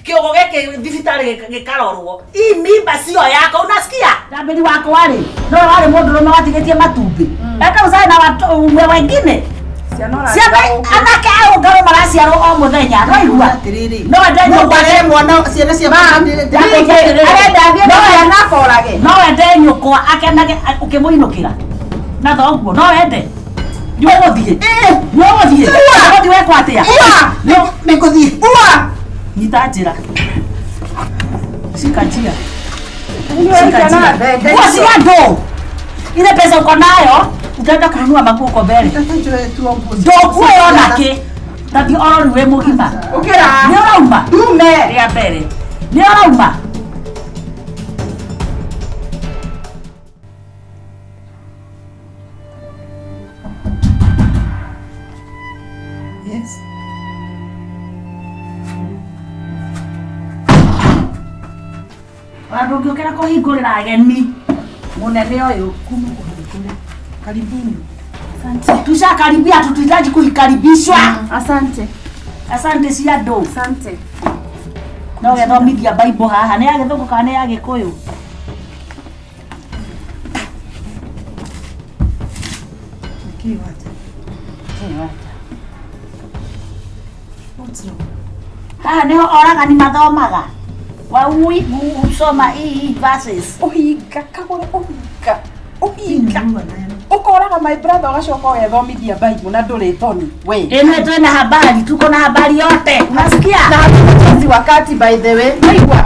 Kĩogo gĩkĩ thibitarĩ gĩkarorwo. Hii mimba sio yako, unasikia? Ndambĩri wakwa rĩ, no warĩ mũndũrũme watigĩtie matumbĩ. Enda uzae na watu umwe wengine. Ciana ũratiga Ciana gũkũ. anake a ũngarũ maraciarwo o mũthenya, no igua. Atĩrĩrĩ. No ende No nyũmba ngarere mwana ciana ciakwa Arenda athiĩ na ciana akorage. No wende nyũkwa akenage ũkĩmũinũkĩra na thoguo, no wende nĩũgũthiĩ nĩũgũthiĩ ũgũthiĩ wekwo atĩa? Nĩngũthiĩ. Nyita njĩra, shika njia, Inyuĩ shika ciana njia. thenge Nguo icio. cia andũ, ile pesa uko nayo utaenda kununua maguo uko mbele, ndũkuoya onakĩ tathiĩ orori wĩ mũgima. Ũkĩra. Nĩ ũrauma Ndume. rĩa mbere, nĩ ũrauma. Yes. Ona ndũngĩũkĩra kũhingũrĩra ageni mũnene ũyũ. Kuma kũhingũre. Karibuni. Tushakaribia, hatuhitaji kuikaribishwa. Asante. Asante cia andũ. Asante. No gethomithia Bible haha nĩ ya gĩthũngũ kana nĩ ya gĩkũyũ? Nĩkĩĩ wanja? What's wrong? Haha nĩho oragani mathomaga waui usoma hii verses. Ũhinga kagũre ũhinga. Ũhinga. Nĩngũigua nayo. Ũkoraga my brother ũgacoka ũgethomithia Bible na ndũrĩ thoni. We. Ĩno twĩna habari, tuko na habari yote, unasikia? Na hatupotezi wakati by the way. Naigua.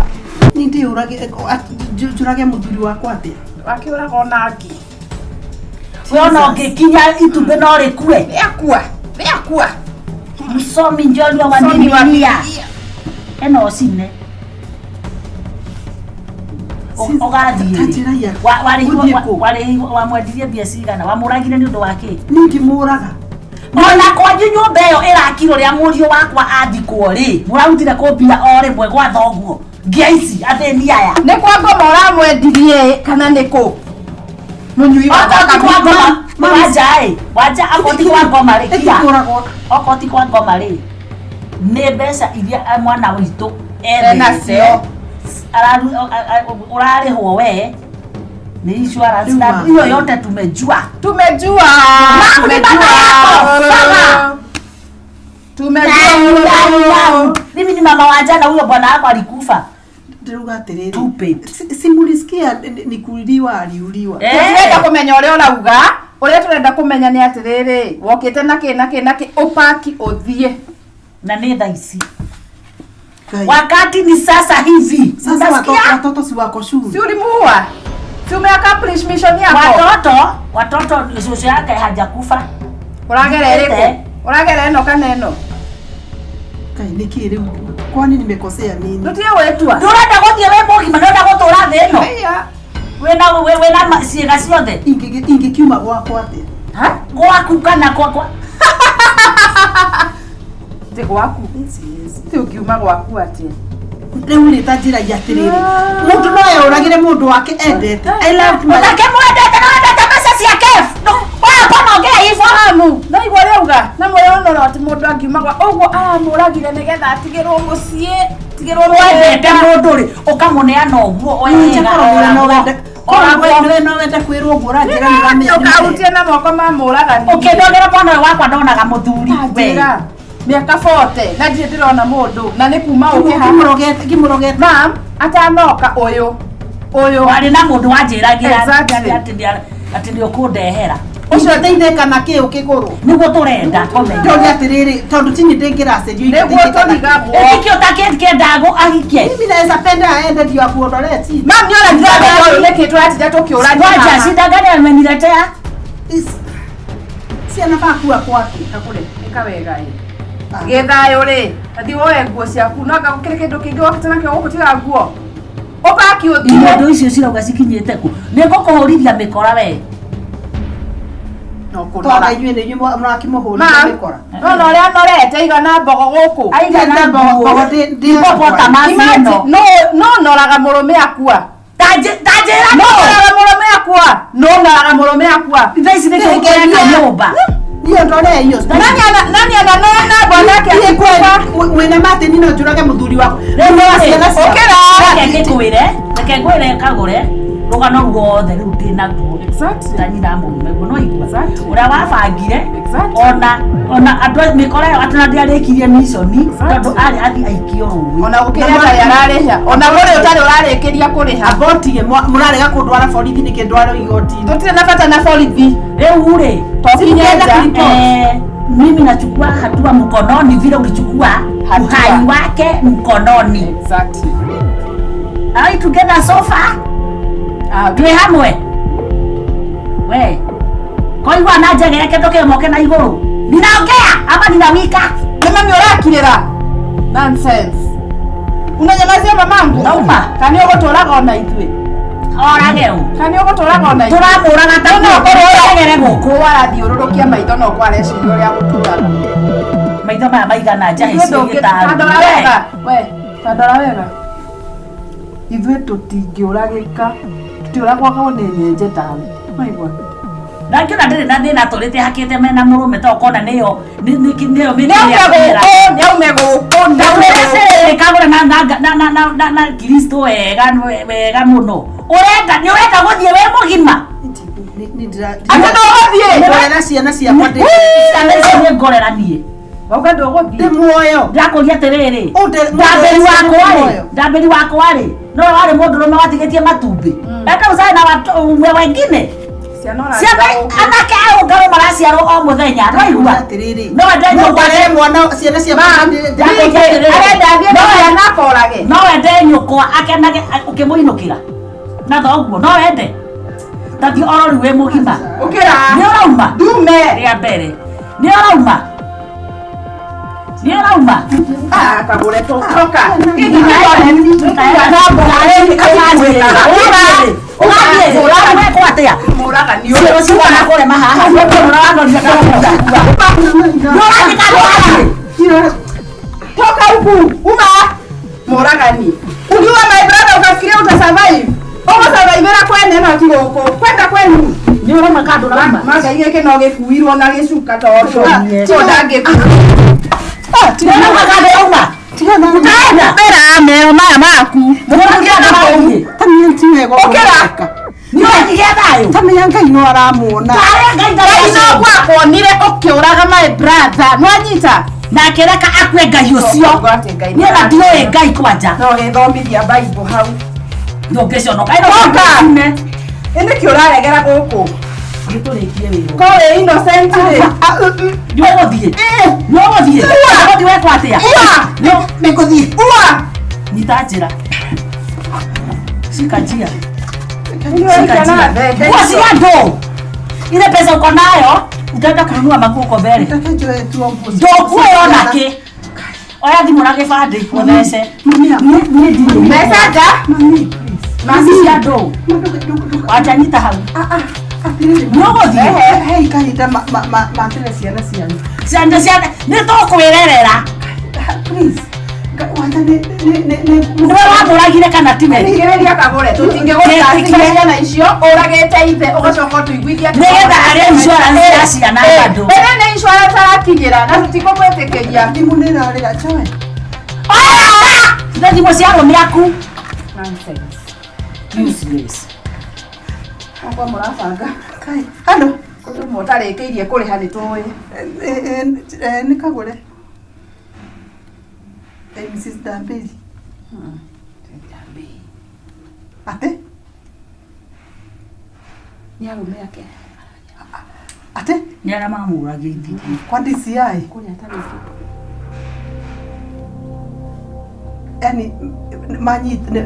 Niĩ ndĩyũrage njũrage mũthuri wakwa atĩa? Wakĩũraga ona ngi. We ona ũngĩkinya itumbĩ no rĩkue. Rĩakua. Rĩakua. Msomi njorua wa Msomi wa Biblia. Biblia. Ĩno ũcine. Ũgathiĩ Ta njĩra ya- rĩ? Gũthiĩ kũ? Wamwendirie mbia cigana? Wamũragire nĩ ũndũ wa kĩ? Niĩ ndimũraga. Ona kwanyu nyũmba ĩyo ĩrakirwo rĩa mũriũ wakwa athikwo rĩ, mũrarutire kũ mbia o rĩmwe gwa thoguo? Ngia ici athĩni aya. Nĩ kwa ngoma ũramwendirie kana nĩ kũ? Mũnyui wa Okorwo ti kwa ngoma, Mami. wanja ĩ, wanja akorwo ti kwa ngoma rĩ, kia. Ĩtikũragwo. Okorwo ti kwa ngoma rĩ, nĩ mbeca iria mwana witũ ethete Enacio. Ũrarĩhwo we nĩ insurance Rĩu na ma- hiyo yote tumejua. Tumejua. Mamu ni baba yako, baba. Tumejua. Mimi ni mama wa jana, huyo bwana wako alikufa. Ndĩrauga atĩrĩrĩ. Stupid. Si mulisikia ni kuuliwa aliuliwa. Eh. Tũtirenda kũmenya ũrĩa ũrauga. Ũrĩa tũrenda kũmenya nĩ atĩrĩrĩ, wokĩte na kĩ na kĩ na kĩ, ũpaki ũthiĩ. Na nĩ thaa ici. Ngai. Wakati ni sasa hivi. Sasa Unasikia? watoto si wako Si shule. ulimuua? Si ume accomplish mission yako? Watoto shosho yake hajakufa. Ũragera ĩrĩkũ? Eh. Ũragera ĩno kana ĩno? Ngai nĩkĩĩ rĩu? Kwani nimekosea nini? Ndũtige gwĩtua. Ndũrenda gũthiĩ wĩ mũgima, ndũrenda gũtũra thĩ ĩno. Ĩya. Wĩna wĩna ciĩga ciothe. Ingĩkiuma gwakwa atĩa? Ha? Gwaku kana kwa Ti gwaku. Ti ũngiuma gwaku atĩa? Rĩu rĩ ta njĩra atĩrĩrĩ. Mũndũ no eyũragĩre mũndũ wake endete. I loved my Ũtakĩmwendete na wendete mbeca ciake. Wewe hapana ongea hivyo. Mamu, no igua ũrĩa auga na mwĩyonoro atĩ mũndũ angiuma gwa ũguo aramũragire nĩgetha atigĩrwo mũciĩ tigĩrwo Wendete mũndũ rĩ, ũkamũneana ũguo Nja wega. korwo we no wende korwo Oragwo. we no wende kwĩrwo ũguo ũranjĩra nĩ ũramenya. Ndũkahutie na moko ma mũragani. Ũkĩndogera mwana ũyũ wakwa ndonaga mũthuri. We. Njĩra mĩaka 40 na ndirĩ ndĩrona mũndũ na nĩ kuma ũke haha. Ngĩmũrogete ngĩmũrogete. Mam, atanoka ũyũ ũyũ Warĩ na mũndũ wanjĩragĩra Exactly. atĩ nĩ ũkũndehera. Ũcio ndeithĩka na kĩ ũkĩgũrwo? Nĩguo tũrenda kũmenya. Ndoria atĩrĩrĩ tondũ tini ndĩngĩracerio nĩguo tũrigagwo. Ĩtikĩ ũtakĩendago ahike. Mimi naweza penda aende ndio akuondolee chini. Mam, nĩ ũragire ũyũ nĩkĩ tũratinda tũkĩũrania Ngoja haha? shida gani ameniletea? Si anafaa kuwa kwake. Kakũre, ĩka wega ĩ. Gĩthayũ rĩ, athiĩ woe nguo ciaku no anga gũkĩrĩ kĩndũ kĩngĩ wokĩte nakĩo gũkũ tiga nguo. Ũpaki ũthiĩ. Indo icio cirauga cikinyĩte kũ? Nĩ ngũkũhũrithia mĩkora we. No Tondũ kũnora. inyuĩ nĩ inyuĩ mũrakĩmũhũrithia Mam, mĩkora. no na ũrĩa norete igana mbogo gũkũ. Aigana Mbogo- nguo. mbogo ndĩ- Hippopotamus Imagine, ĩno. no no noraga mũrũme akua. Tanjĩra No no. noraga mũrũme akua. No noraga mũrũme akua. Thaa ici nĩkĩo ũreka nyũmba. Niondolee hiyo. Nani ana nani ananona bwanake Niĩ akikufa? Wĩna matĩ no njũrage mũthuri wakwa. Rĩu Rĩu rĩ, ciana ciakwa. Ũkĩra. Reke ngĩkwĩre, reke ngwĩre kagũre rũgano ruothe rĩu ndĩ naguo. Exactly. Ta nyina mũrume guo no igua. Exactly. Ũrĩa wabangire Exactly. ona andũ mĩkora ĩyo atĩ na ndĩarĩkirie miconi Exactly. tondũ arĩ athiĩ aikio rũĩ. Ona gũkĩrĩa ũtarĩ ararĩha. Ona gũrĩ ũtarĩ ũrarĩkĩria kũrĩha. Abotige mũrarega kũndwara borithi nĩkĩ ndwarwo igoti-inĩ. Tũtirĩ na bata na borithi. Rĩu rĩ, Tũkinye nja. Mimi nachukua hatua mkononi vile ulichukua Hatua. uhai wake mkononi. Exactly. Are we together so far? Ah, Twĩ hamwe we koigua na njegere kĩndũ kĩmoke na igũrũ ninaongea ama ninawika Nĩ mami ũrakirĩra. Nonsense. Unanyamazia mamangu. Nauma. Kana nĩ ũgũtũraga ona ithuĩ. Orage ũ Kana nĩ ũgũtũraga ona ithuĩ. Tũramũraga ta No ũkorwo njegere gũkũ. Kũu arathiũrũrũkia maitho no kwa areciria ũrĩa gũtũraga. Maitho maya maigana njahĩ Ta ndora cigĩtaru. wega. We, ta ndora wega. Ithuĩ tũtingĩũragĩka. Tũtiũragagwo nĩ nyenje tawe. Maigua. Ndangĩona ndĩrĩ na thĩna tũrĩte hakĩte mena mũrũme to kona nĩyo nĩyo mĩtĩ Nĩaume ĩrĩa kũmera. gũkũ, nĩaume gũkũ, nĩaume gũkũ. Kagũre na Kristo wega wega mũno ũrenda nĩ ũrenda gũthiĩ wĩ mũgima. Atĩ ndũgũthiĩ. Ngorera ciana ciakwa ndĩ Ciana icio nĩ ngorera niĩ. Wauga ndũgũthiĩ. ndĩ muoyo. Ndakũria atĩrĩrĩ, Ũ ndĩ- ndambĩri wakwa rĩ, muoyo. ndambĩri wakwa rĩ, no warĩ mũndũrũme watigĩtie matumbĩ enda uzae na watu wengine. Ciana ciana ũratiga gũkũ. anake a ũngarũ maraciarwo o mũthenya no igua Atĩrĩrĩ. No wende No nyũkwa ngorere mwana ciana ciakwa ndĩ- Ndakũria atĩrĩrĩ. Arenda athiĩ na No ciana akorage. No wende nyũkwa akenage ũkĩmũinũkĩra na thoguo no wende tathiĩ oro rĩu wĩ mũgima. Ũkĩra. Nĩ ũrauma. Ndume. Rĩa mbere nĩ ũrauma, nĩ ũrauma. Ah, kagũre tũtoka. Ũgathiĩ Mũraga nĩ Ciĩro ciuga kũrema haha. Ũranoria Nĩũrathiĩ kana ũrathiĩ? Toka huku, uma. Mũragani. Uliua my brother ukafikiria utasurvive. Ũgũsurvivĩra kwene no ti gũkũ. Kwenda kwenu. Nĩ ũrauma kana ndũrauma? Manga gĩkĩ no gĩkuirwo na gĩcuka tondũ. So ndangĩkua. Nĩ ũrauma kana ndũrauma? Tigana na- Ũkaenda? Mbera mero maya maku. Mũrathiĩ kana ndũrathiĩ? Tamenya ti wega ũguo Ũkĩra. ũreka. Nĩ ũrathiĩ thayũ? Tamenya Ngai no aramuona. Tarĩ Ngai Ngai ndarĩ no gwakuonire ũkĩũraga my brother. Nwanyita. Na akĩreka akue Ngai ũcio. Ngwate Ngai. Niĩ ona ndiũĩ Ngai kwanja. No gĩthomithia Bible hau. Ndũngĩconoka. Toka. Ĩndĩ kĩ ũraregera gũkũ? Nĩtũrĩkie wĩra. Ko wĩ innocent rĩ. Nĩ ũgũthiĩ? Nĩ ũgũthiĩ? Ũgũthiĩ wekwo atĩa? Ua! Nĩngũthiĩ. Ua! Nyita njĩra. Shika njia. Shika njia. Nguo cia andũ. Ile pesa uko nayo utaenda kununua maguo uko mbere. Reke njoe tu nguo cia- Ndũkuoya ona kĩ. Oya thimũ na gĩbandĩ ũthece. Mami, Niĩ ndirĩ. Mbeca nja. mami, please. Mami cia andũ. Wanja nyita hau. Ah, ah, atĩrĩrĩ. Nĩ ũgũthiĩ? Hei kahinda matĩre ciana cianyu. Ciana ciana nĩ tũkwĩrerera. Please. Wanja nĩ Nĩwe wamũragire kana tiwe? Thikĩrĩria kagũre tũtingĩgũcacira ciana icio ũragĩte ithe ũgacoka ũtũiguithia atĩ- Nĩgetha arĩe insurance ya ciana bado. Ĩno nĩ insurance arakinyĩra na tũtikũmwĩtĩkĩria. thimũ nĩ ĩrarĩra Joy. Oya! Nĩ thimũ cia arũme aku. Nonsense. Useless. Okorwo mũrabanga Kai. Hello. kũndũ mũtarĩkĩirie kũrĩha nĩ tũĩ. Nĩ kagũre. Mrs. Dambeli. Atĩ? Nĩ arũme ake. Atĩ? Nĩ arĩa mamũragĩte. Kwa DCI? Kũrĩa atarĩkĩtie. Yaani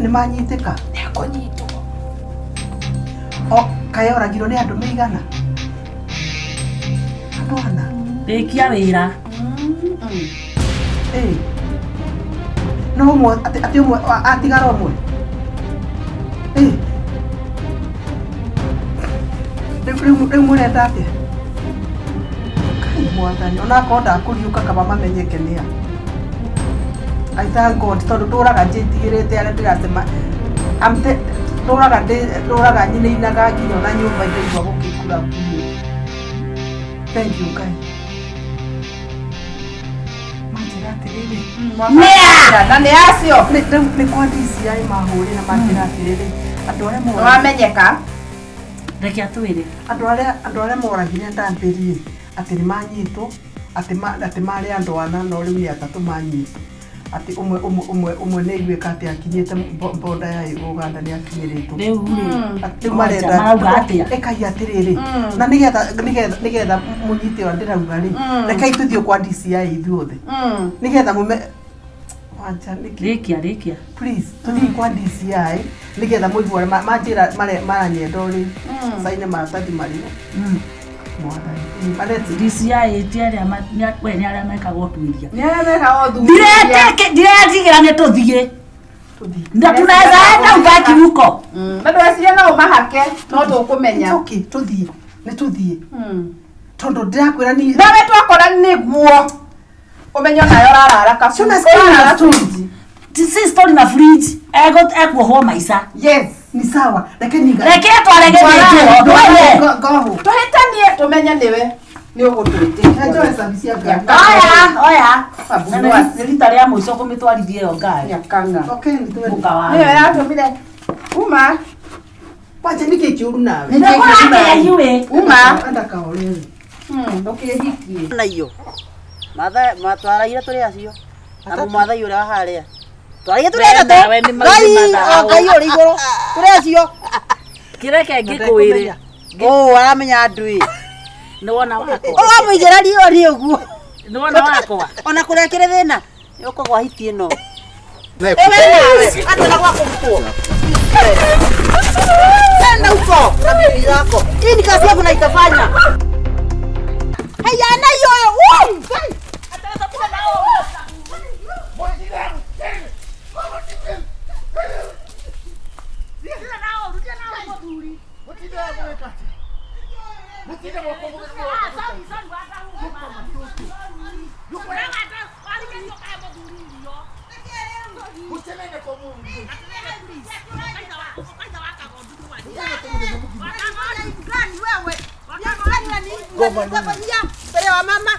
nĩ manyitĩka? Nĩ akũnyitwo. O kaĩ oragirwo nĩ andũ meigana? Andũ ana? Rĩkia wĩra. Ĩĩ. No ũmwe atĩ ũmwe atigara ũmwe? Ĩĩ. Rĩu mũrenda atĩa? Kai mwathani ona akorwo ndakũriũka kaba mamenyeke nĩa. I thank God tondũ ndũraga njĩtigĩrĩte arĩa ndĩracema ndũraga ndũraga nyinainaga nginya ona nyũmba ndaigua gũgĩkura nguo. Thank you Ngai. Manjĩra atĩrĩrĩ. Nĩa? Na nĩ acio. Nĩ kwa DCI mahũrĩra manjĩra atĩrĩrĩ andũ arĩa Nĩ wamenyeka. Reke atwĩre. Andũ arĩa moragire ndambĩrie atĩ nĩ manyitwo atĩ marĩ andũ ana no rĩu nĩ atatũ manyitwo atĩ ũmwe ũmwe ũmwe ũmwe nĩ aiguĩka atĩ akinyĩte boda ya Uganda nĩ akinyĩrĩtwo. Rĩu rĩ. Rĩu marenda Marauga atĩa? Ĩkai atĩrĩrĩ na nĩgetha mũnyite ũrĩa ndĩrauga rĩ rekei tũthiĩ kwa DCI ithuothe nĩgetha mume wanja nĩkĩ Rĩkia rĩkia. Please tũthiĩ kwa DCI nĩgetha mũigue ũrĩa manjĩra maranyenda rĩ caine maratathi marĩa mwathani mareti DCI ti arĩa we nĩ arĩa mekaga ũtuĩria. Nĩ arĩa mekaga ũthuthuria. Ndiretigĩra nĩ tũthiĩ. Tũthiĩ. Na tunaweza enda ubaki huko. Na ndweciria no ũmahake no tũkũmenya. It's okay tũthiĩ nĩ tũthiĩ tondũ ndĩrakwĩra ni Nawe twakora nĩguo ũmenye onawe ũrarara kabu. Ciona story na fridge. Si story na fridge. Ego ekuohwo maica. Yes. Ni sawa reke niga Reke tware gĩthĩnjĩro twende. Goho. Tũhĩtanie tũmenye nĩwe nĩ ũgũtwĩtĩkia. Enjoy service ya ngari. Oya oya. Babu Na Mwasi. nĩ rita rĩa mũico kũmĩtwarithia ĩyo ngari. Nyakanga. Okay nĩ twende. Mũka wa. Nĩyo yatũmire. Uma. Wanja nĩkĩ kĩũru nawe? Nĩ kũrakĩa inyuĩ. Uma. Enda kaorere. Ndũkĩhikie. Na iyo matwaraire tũrĩ acio na mũmathai ũrĩa wa harĩa twaraire tũrĩ We atatũ nawe nĩ Ngai maũndũ mathaa. o Ngai ũrĩ igũrũ tũrĩ acio Kĩreke ngĩkwĩre. ũ aramenya andũ ĩ Nĩ wona wakwa. ũ wamũigĩra rio rĩ ũguo Nĩ wona wakwa. ona kũrĩa kĩrĩ thĩna nĩ ũkũgwa hiti ĩno ĩwe nawe atĩ na gwa kũrutwo tena huko na bibi yako hii ni kazi yangu na itafanya haya na hiyo woo Mbere wa mama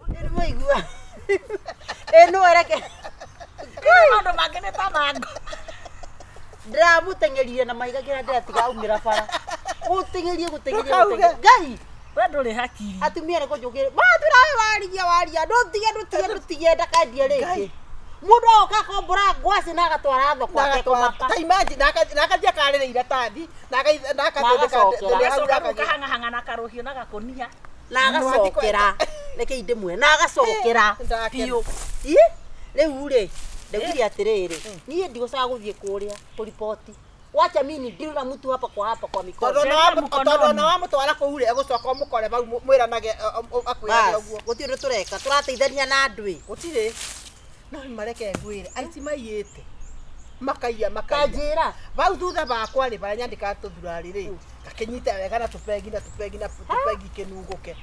nĩmũigua ĩno ereke Maũndũ mangĩ nĩ ta mango. ndĩramũteng'erire na mahiga nginya ndĩratiga aumĩra bara gũteng'erie gũteng'erie gũteng'erie Ngai We ndũrĩ hakiri. atumia nĩ kũnjũkĩra matwĩra we warigia waria ndũtige ndũtige ndũtige ndakendie rĩngĩ mũndũ agoka akombora ngwacĩ na agatwara thoko atekũmaka Ta imagine na akathia karĩrĩ iratathi na akathondeka Agacokera. Agacoka rĩu ũkahang'ahang'a na karũhiũ na gakũnia. Na agacokera reke indĩmwe na agacokera biũ ĩ rĩu rĩ ndaugire atĩrĩrĩ niĩ ndigũcaga gũthiĩ kũrĩa kũriboti wacha mimi deal na mtu hapa kwa hapa kwa mikono tondũ ona wamũtwara kũu rĩ egũcoka ũmũkore bau mwĩranage akwĩrage Bas, ũguo gũtirĩ ũndũ tũreka tũrateithania na andũ ĩ gũtirĩ no mareke ngwĩre aici maiyĩte makaiya makaiya kanjĩra bau thutha bakwa rĩ barĩa nyandĩkaga tũthurari rĩ gakĩnyita wega na tũpengi na tũpengi na tũpengi kĩnungũke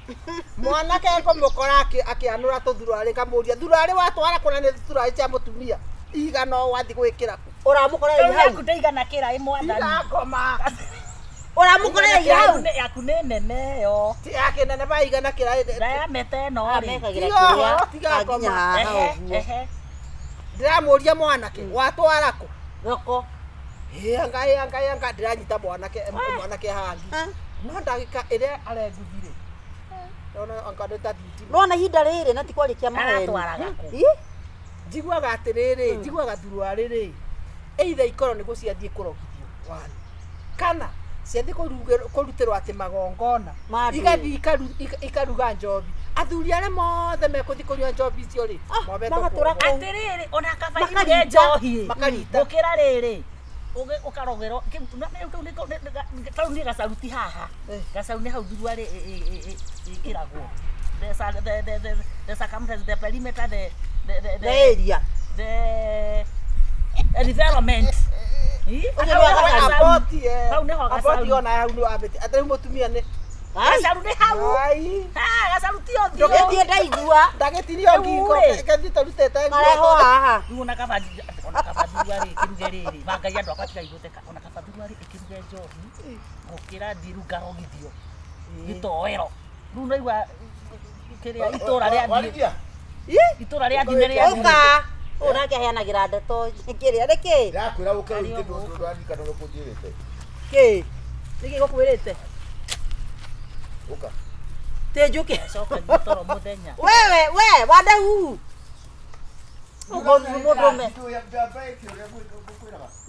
mwanake ngũmũkora akĩanũra tũthurari ngamũria thurari watwara kũna nĩ thurari cia mũtumia igana o wathiĩ gwĩkĩra kũ ũramũkorereire Rĩu hau yaku ndĩigana kĩra ĩ mwathani. Tigangoma ũramũkorereire hau Yaku nĩ nene yo. yakĩnene baigana kĩra Diameter ĩno rĩ. amekagĩra Tiga ũhoro, kĩrĩa tiga nginya ngoma. haha Ehe, ũguo ehe. ndĩramũria mwanake watwara kũ thoko anga anga anga ndĩranyita mwanake mwanake hangi no ndagĩka ĩrĩa arenguthire ndona anga nĩ ta thitima nona ihinda rĩrĩ na ti kwarĩkia maheni Aratwaraga kũ? Ĩ? Njiguaga atĩrĩrĩ njiguaga thuruarĩ rĩ either ikorwo nĩguo ciathiĩ kũrogithio one kana ciathiĩ kũrutĩrwo atĩ magongona Ma ndũĩ. igathiĩ ikaruga njobi athuri arĩa mothe mekũthiĩ kũnyua njobi icio rĩ Ah, mobetwo magatũra kuohwo. kũu. Atĩrĩrĩ ona kaba Makarita. iruge njohi. Makarita. Gũkĩra rĩrĩ. Ũkarogerwo kau nĩ gacaruti haha. Eh. Gacaru nĩ hau thuruarĩ ĩkĩragwo. The circumference, the perimeter, the the area the environment. Ĩ? Ũcio nĩ wa gacaru. Aboti, eh. Hau nĩho Aboti gacaru. ona hau nĩ wambĩtie. Atĩ rĩu mũtumia nĩ Ai, Gacaru nĩ hau. Ai. Ah, gacaru ti ũthiũ. ndũgĩthiĩ ndaigua Ndagĩtinio ngingo Rĩu-rĩ. kethiĩ tũrutĩte nguo. mareho haha Rĩu ona kaba ona kaba thuruarĩ ĩkĩruge rĩrĩ. Mangai andũ akwa tigai gũtheka. Ona kaba thuruarĩ ĩkĩruge Njuge njohi ngũkĩra thiru ngarogithio gĩtoero rĩu naigua kĩrĩa itũra rĩa Warithia? itũra rĩa thine rĩa Ũka. Ũyũ nake aheanagĩra ndeto kĩrĩa nĩkĩ? Ndakwĩra ũke ũrute ndũraririkana ũrĩa ũkũnjĩrĩte. Kĩ? Nĩkĩ gũkwĩrĩte? Ũka. Tĩ njũke. Coka toro mũthenya. Wewe we wadahu. Mũndũrũme.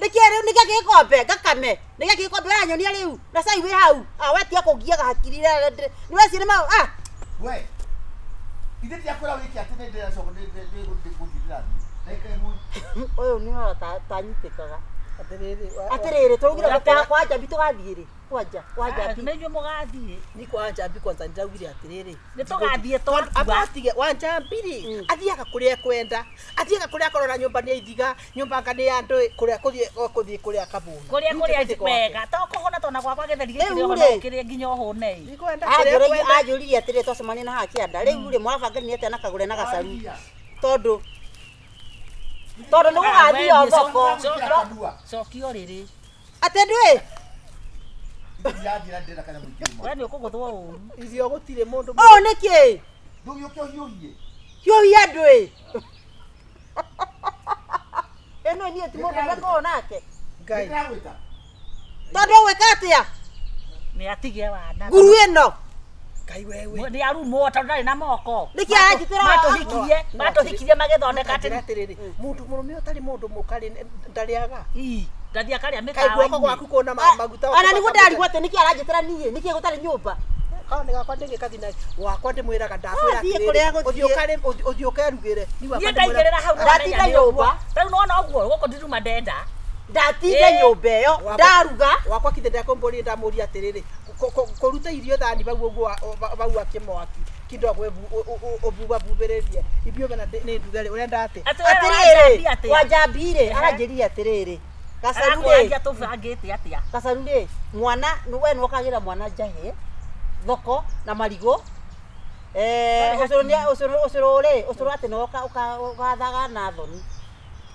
Nĩkĩ rĩu nĩkĩ gĩkombe ngakame nĩkĩ gĩkombe ũranyonia rĩu na cai wĩ hau ah we tiga kũngiaga hakiri nĩ weciria ma ah We. Ithe ndiakwĩra wĩke atĩ nĩ ndĩracoka nĩ gũthiĩ ndĩrathiĩ. Ndagĩka ĩmwe. Ũyũ nĩ horo tanyitĩkaga. Atĩrĩrĩ. Atĩrĩrĩ tũraugire kwa Njambi tũgathiĩ rĩ kwanja kwa Njambi. Nĩ inyuĩ mũgathiĩ. Ni kwa Njambi kwanza ndaugire atĩrĩrĩ. Nĩ tũgathiĩ twakua. Abatige wa Njambi rĩ athiaga kũrĩa ekwenda athiaga kũrĩa akorora nyũmba nĩ ithiga nyũmba anga nĩ ya andũ kũrĩa kũthiĩ kũrĩa kabũna. Kũrĩa kũrĩa wega to kũhũna tona gwakwa gĩtheri gĩkĩ rĩ ũhoro kĩrĩa nginya ũhũne. Ndikwenda kũrĩa ekwenda. Anjũririe atĩrĩrĩ twacemania na haha kĩanda rĩu rĩ mũrabangania atĩa na Kagũre na Gacaru tondũ nĩ gũgathio thoko. Cokio rĩrĩ. Atĩ ndũĩ? We nĩ ũkũgũthwo ũru. Irio gũtirĩ mũndũ. Ũũ nĩkĩ? Ndũgĩũke ũhiũhie. Hiũhia ndũĩ? Ĩno niĩ ti mũndũ ũrĩa nake. Ngai. Tondũ ũgwĩka atĩa? Nĩ atige wana. Nguru ĩno. Ngai wewe. Nĩ arumwo tondũ ndarĩ na moko. Nĩkĩ aranjĩtĩra? Matũhikirie magĩthondeka atĩ atĩrĩrĩ mũndũ mũrũme ũtarĩ mũndũ mũkarĩ ndarĩaga. Ndathiĩ akarĩa Kaĩ guoko mĩkawa-inĩ. gwaku kũna maguta. Ona nĩguo ndarigwo atĩ nĩkĩ aranjĩtĩra niĩ nĩkĩ gũtarĩ nyũmba. Kau nĩ gakwa ndĩgĩkathi na wakwa ndĩmwĩraga ndakwĩra Athiĩ kũrĩa gũthiĩ. ũthiĩ ũkerugĩre. Niĩ ndaigĩrĩra hau Ndatinda nyũmba. Rĩu nĩwona ũguo gũkũ ndiruma ndenda. Ndatinda nyũmba ĩyo ndaruga. Wakwa kithe ndakũmbũria ndamũria atĩrĩrĩ kũruta irio thani bau ũguo bau akĩmwaki kidogo ũbubabubĩrĩrie ithuĩ mena nĩ nduge rĩ ũrenda atĩ. Atĩrĩrĩ wa Njambi rĩ aranjĩrire atĩrĩrĩ Gacaru rĩ tũbangĩte atĩa? Gacaru rĩ mwana we nĩwokagĩra mwana njahĩ thoko na marigũ ũcũrũ ũcũrũ rĩ ũcũrũ atĩ nĩwoka ũgathaga na thoni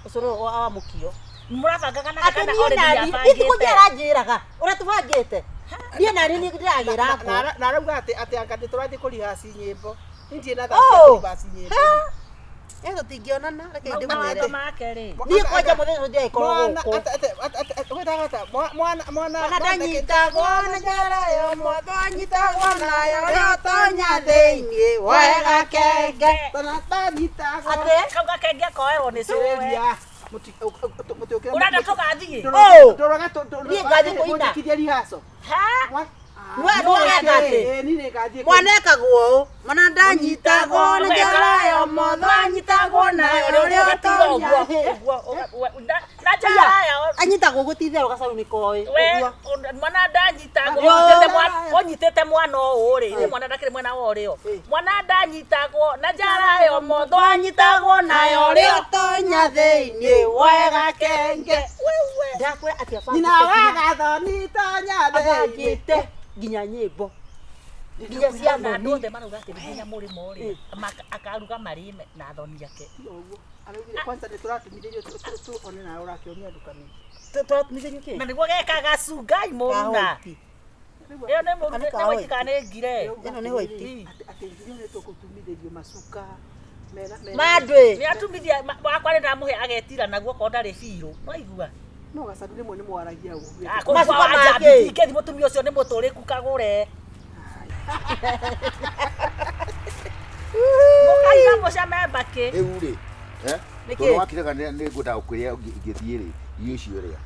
ũcũrũ wa mũkio. Mũrabangaga na Atĩ kana niĩ already nani nĩabangĩte? ithikũ aranjĩraga ũrĩa tũbangĩte niĩ nani nĩ ndĩragĩra ngũ. Na arauga atĩ atĩ anga nĩ tũrathiĩ kũrihaci nyĩmbo. Niĩ ndirĩ na thaa cia kũrihaci nyĩmbo. Ĩ tũtingĩonana reke Mau ndĩmwĩre. mawatho make rĩ. Niĩ kwanja mũthenya ũcio ndiagĩkorwo gũkũ. Mwana Mwana ndanyitagwo na njara yo motho anyitagwo nayo ũrĩa ũtonya thĩiniĩ woe gakenge. Atĩ? Kau gakenge koerwo nĩ cũwe. Ũrenda tũgathiĩ? Niĩ ngathiĩ kũina. Mwana ekagwo ũũ mwana ndanyitagwo na njara yo motho anyitagwo nayo ũrĩa ũtonya Na njara yo anyitagwo ũguo ti itherũ gacaru nĩ koĩ we mwana ndanyitagwo ũnyitĩte mwana ũũ rĩ nĩ mwana ndakĩrĩ mwena wa ũrĩo mwana ndanyitagwo na njara yo motho anyitagwo nayo ũrĩa ũtonya thĩiniĩ woe gakenge. Ndakwĩra atĩ Nyina wa gathoni tonya thĩiniĩ. abangĩte nginya nyĩmbo nginya cia na andũ thoni. othe marauga atĩ nginya mũrĩmo rĩ akaruga marĩ na thoni yake. Araugire kwanza nĩ tũratumithĩrio one nawe ũrakĩonia ndukani. Tũratumithĩrio kĩ? Na nĩguo gekaga cungai mũruna. Ĩyo nĩ mũruna nĩ white kana nĩ ngire. Ĩno nĩ white. Atĩ nginya nĩ tũkũtumithĩrio macuka. Mandĩ. Nĩ atumithia wakwa nĩ ndamũhe agetira naguo okorwo ndarĩ biũ. Nĩwaigua? No gacaru rĩmwe nĩ mwaragia ũguo. Macuka make. Ndingĩthiĩ mũtumia ũcio nĩ mũtũrĩku kagũre. Mũkaina mũcame mbakĩ. Rĩu rĩ tondũ wakĩrega nĩ ngwendaga gũkwĩra ingĩthiĩ rĩ irio icio rĩa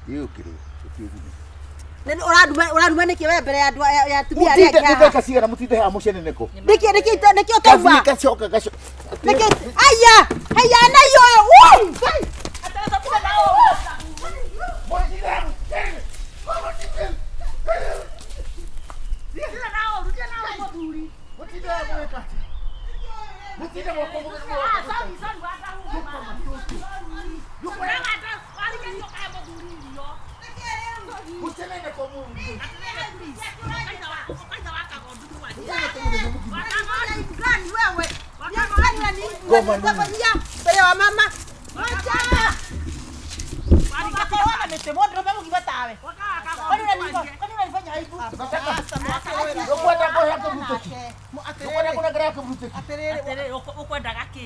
irio ũkĩrĩa ũkĩgune. Ũraruma nĩkĩ we mbere ya andũ ya atumia arĩa angĩ haha? Mũtinde cigana mũtinde haha mũceneneko. Nĩkĩ nĩkĩ nĩkĩ ũtauma? Gacoka gacoka. Nĩkĩ aya aya na iyo ũyũ. Mbere wa mama. Wacha. Makorwo na mĩtĩ mũndũrũme mũgima tawe. Kwani unanifanya aibu? Ndũkwenda kũhe kĩrutĩki. Ndũkwenda kũnengera kĩrutĩki. Atĩrĩrĩ, ũkwendaga kĩ?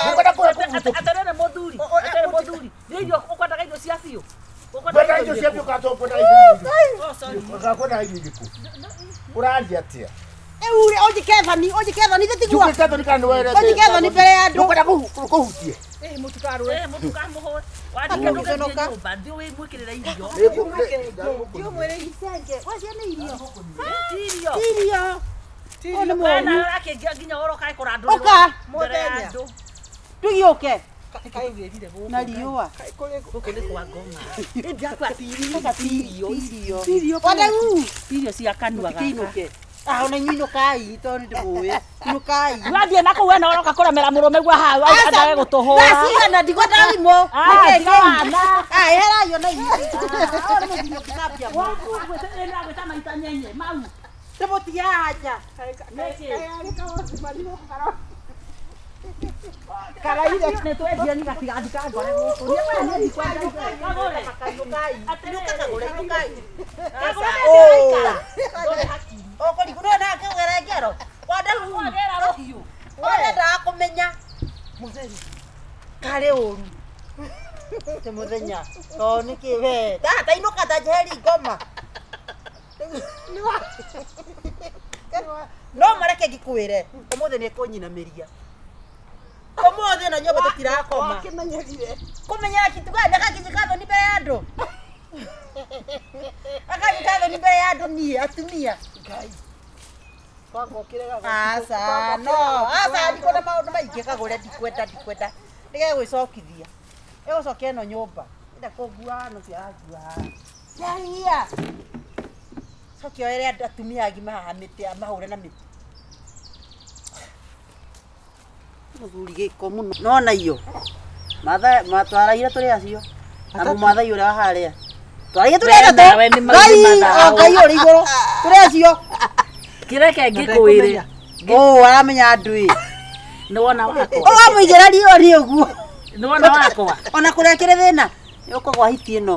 Ndũkwenda kũhe kĩrutĩki. Atĩrĩrĩ mũthuri, atĩrĩrĩ mũthuri, nĩ irio ũkwendaga irio cia biũ? Kwenda irio cia biũ kana tũkwenda irio irĩkũ? Oh, sorry. Kana kwenda irio irĩkũ? Ũraria atĩa? Rĩu rĩ, ũnjĩke thoni, ũnjĩke thoni tiguo. Njũkĩte thoni kana nĩwerete? Ũnjĩke thoni mbere ya andũ. Ndũkwenda kũhutie? Eh, mũtikamũhũre. Wathiĩ Ũgĩconoka. nyũmba, thiĩ wĩmwĩkĩrĩre irio. Ndiũmwĩre icenge. Wacio nĩ irio. Ti irio. Ti irio. Ũyũ nĩ We mũũru. nawe ũrakĩngia nginya ũroka kũrandũrĩrwo Ũka. mbere ya andũ. Tũgĩũke. Na riũa. Gũkũ nĩ kwa ngoma. Ĩndĩ ti irio. Ti irio. Wandau. Ti irio cia kanua gaka. Mũtikĩinũke. Ah, ona inyuĩ inũkai tondũ nĩ ndĩmũĩ. Inũkai. Wathiĩ na kũu we nawe ũroka kũremera mũrũme guo hau andage gũtũhũra. Thaa cigana ndikwenda thimũ. Ah, tiga wana. Ah, eherai ona inyuĩ. Ah, nĩ mũthiĩ mũkĩthambia moko. Ndĩragwĩta maita nyenye mau. Ndĩmũtige haha nja. Karaire nĩ twendia ni gatigathika ngore gũkũ. Niĩ we niĩ ndikwenda kagũre. Inũkai. Inũka kagũre, inũkai. Kagũre nĩ ũraikara. Ndũrĩ hakiri. Ũkũrigwo nĩwe nake ũgere ngero. Wandau. Wagera rũhiũ. Ũrendaga kũmenya. Karĩ ũru. Ti mũthenya. Tondũ nĩkĩ we. Ta inũka ta njeheri ngoma. No mareke ngĩkwĩre. Ũmũthĩ nĩ ekũnyinamĩria. Ũmũthĩ na nyũmba tũtirakoma. Kũmenyera kitu gani akanjĩka thoni mbere ya andũ. Akanjĩka thoni mbere ya andũ niĩ atumia. Aca no, aca ndikwenda maũndũ maingĩ kagũre ndikwenda ndikwenda. Nĩgegwĩcokithia. Ĩgũcokia ĩno nyũmba. Enda kũngua no ciarangua haha. Yahia. Cokia oere andũ atumia agima haha mĩtĩ amahũre na mĩtĩ. Mũthuri gĩko mũno. Nona iyo. Matwaraire tũrĩ acio. Na mũmathai ũrĩa wa harĩa. Twaraire tũrĩ We atatũ. nawe nĩ Ngai, maũndũ mathaũ. o Ngai ũrĩ igũrũ. Tũrĩ acio. Kĩreke ngĩkwĩre. Ũ aramenya andũ ĩ. Nĩ wona wakwa. Ũramũigĩra riũa nĩ ũguo. Nĩ wona wakwa. Ona kũrĩa kĩrĩ thĩna. Nĩũkũgwa hiti ĩno.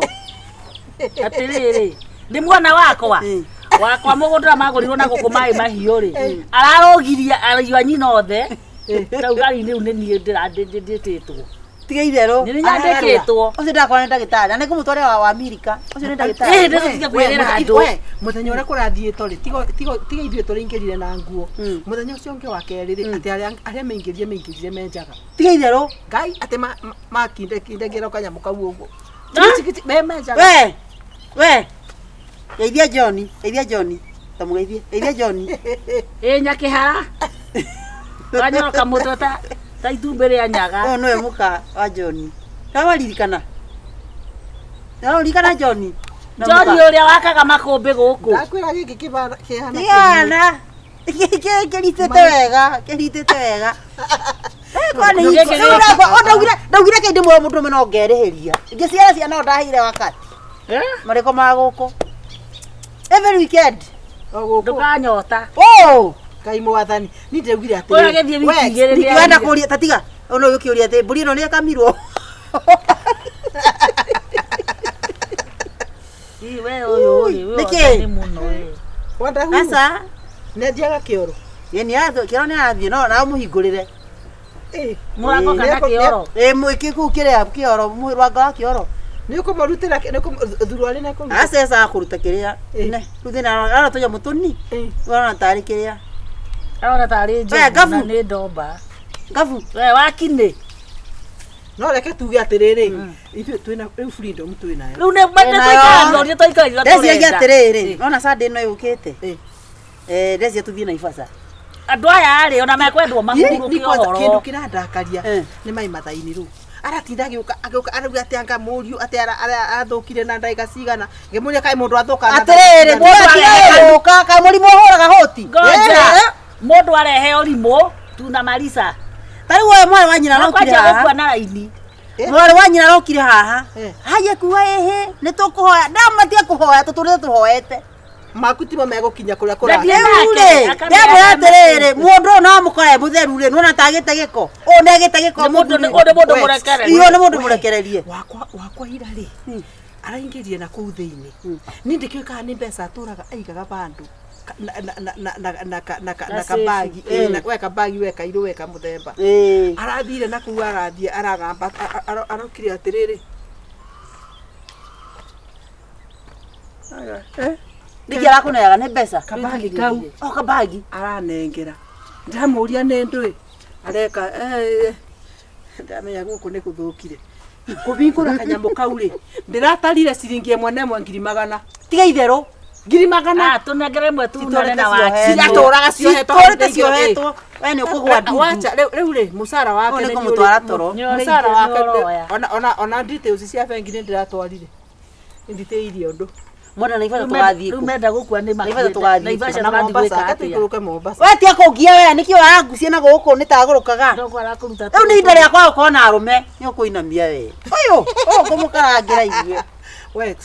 Atĩrĩrĩ, nĩ muona wakwa. Mm. Wakwa mũgũnda magũrirwo na gũkũ maĩ mahiũ rĩ. Ararũgirie ariũ a nyina othe. Rĩu ngari-inĩ rĩu nĩ niĩ ndĩtĩtwo. Tiga itherũ. Nĩ nyandĩkĩtwo. Ũcio ndakora nĩ ndagĩtarĩ. Na nĩngũmũtwara wa Amerika. Ũcio nĩ ndagĩtarĩ. Ĩĩ, nĩtũtige kwĩrĩra andũ. Mũthenya ũrĩa kũrathiĩtwo rĩ, tiga ithuĩ tũrĩingĩrire na nguo. Mũthenya ũcio ũngĩ wa kerĩ rĩ, atĩ arĩa meingĩrire menjaga. Tiga itherũ. Ngai atĩ makindekindegera kanyamũ kau ũguo. Ah? Tigiti me menjaga. We. We. Geithia John. Geithia John. Ta mũgeithie. Geithia John. Ĩ nyakĩhara. Wanyoroka mũtwe ta itumbĩ rĩa nyaga. Ũyũ nĩwe mũka wa John. Nĩwaririkana? Nĩwaririkana John? Na John mũka. ũrĩa wakaga makũmbĩ gũkũ. Ndakwĩra gĩkĩ kĩhana Tigana. Kĩritĩte wega, kĩritĩte wega. Gĩkĩ gĩkĩ. Ndaugire kĩndĩ muoyo mũndũrũme no ngerĩhĩria. Ingĩciara ciana no ndaheire wakati. Eh? Marĩkomaga gũkũ. Every weekend. O gũkũ. Ndũkanyota. Oh! Ngai mwathani. Niĩ ndĩraugire Ũyũ atĩrĩrĩ. agĩthiĩ we, wiki igĩrĩ nĩ Wenda arire. kũria ta tiga. Ona ũyũ ũkĩũria atĩ mbũri ĩno nĩ ĩkamirwo. Ĩ, we ũyũ rĩ, we Nĩkĩ? othe nĩ mũno ĩ. Wandahu. Aca. Nĩathiaga kĩoro. Ĩ nĩ arathiĩ kĩoro nĩ arathiĩ no na ũmũhingũrĩre. Ĩ. Mũrango kana kĩoro. Ĩ mwĩkĩ kũu kĩrĩa kĩoro mũrango wa kĩoro. Nĩ ũkũmũrutĩra thuruarĩ nĩ ekũruta. Aca ecaga kũruta kĩrĩa. Ĩ. Ne, rĩu thĩna arona tũnyamũ tũnini. Ĩ. Arona tarĩ kĩrĩa. Arona tarĩ We, njogu Ngabu. na nĩ ndomba. Ngabu. We wakinĩ. No reke tuge atĩrĩrĩ, ithuĩ twĩna rĩu freedom twĩnayo. Rĩu nĩ tũikaragia ũrĩa tũikaragia Ndeciria tũrenda. atĩrĩrĩ, nona Sunday ĩno yũkĩte. Ĩ. Eh, ndeciria tũthiĩ Naivasha. Andũ aya rĩ ona mekwendwo Ni mahurũke kwanza ũhoro. kĩndũ kĩrandakaria Eh. nĩ mai mathaini rĩu aratinda agĩũka agĩũka arauga atĩ anga mũriũ atĩ arathũkire na ndagĩka cigana ngĩmũria kaĩ mũndũ athũkaga na Atĩrĩrĩ, ndagĩka cigana? mũndũ atigĩrũka kaĩ mũrimũ ũhũraga hũti. Ngoja. Eh, Mũndũ arehe ũrimũ tunamaliza. Ta rĩu ũyũ mwarĩ wa nyina Na arokire kwanja haha. gũkua na raini. Mwarĩ wa nyina arokire haha. Eh. Haye kuga ĩhĩ, nĩ tũkũhoya. Ndamatia kũhoya tũtũrĩte tũhoete. Maku timo megũkinya kũrĩa kũra. Ndathiĩ Rĩu rĩ, nake, ndĩramwĩra atĩrĩrĩ, mũndũ ũyũ no amũkore mũtheru rĩ, nĩwona ta agĩte gĩko. Ũyũ nĩ agĩte gĩko Nĩ mũndũ- mũthuri. ũyũ nĩ mũndũ We, mũrekererie. Ũyũ nĩ mũndũ mũrekererie. Wakwa ira rĩ araingĩrie na kũu thĩinĩ niĩ ndĩkĩũĩ kana nĩ mbeca atũraga aigaga bandũ na Na kabagi safe. we kabagi we kairũ we kamũthemba Ĩĩ. arathire na kũu arathiĩ aragamba arokire atĩrĩrĩ Nĩkĩ arakũneaga nĩ mbeca? Kabagi kau. O kabagi. Aranengera ndamũria nĩ ndũĩ areka "Eh, ndamenya gũkũ nĩ gũthũkire kũbingũra kanyamũ kau rĩ ndĩratarire ciringi ĩmwe na ĩmwe ngiri magana Tiga itherũ. Ngiri magana Ah, tũnengere ĩmwe tunane na Citũrĩte waci. ciohetwo. Ciratũraga ciohetwo. Citũrĩte ciohetwo. We nĩ ũkũgwa ndundu. Wacha rĩu rĩ mũcara wake Ũyũ nĩ nĩ kũmũtwara toro. Nĩ mũcara ũrĩithia, wake nĩ ũroya. ona details cia bengi nĩ ndĩratwarire nditĩirie ũndũ. Mwena Naivasha tũgathiĩ Rĩu kũ? menda gũkua nĩ Naivasha makuĩte. tũgathiĩ Naivasha Ona tũgathiĩ Mombasa, gwĩka reke atĩa? tũikũrũke Mombasa. We tia kũngia we nĩkĩ ũrangucia na gũkũ nĩ tagũrũkaga. Ndogwa arakũruta Rĩu nĩ ihinda rĩa kwaga gũkorwo na arũme nĩ ũkũinamia we. Ũyũ ũyũ ngũmũkarangĩra irio. We,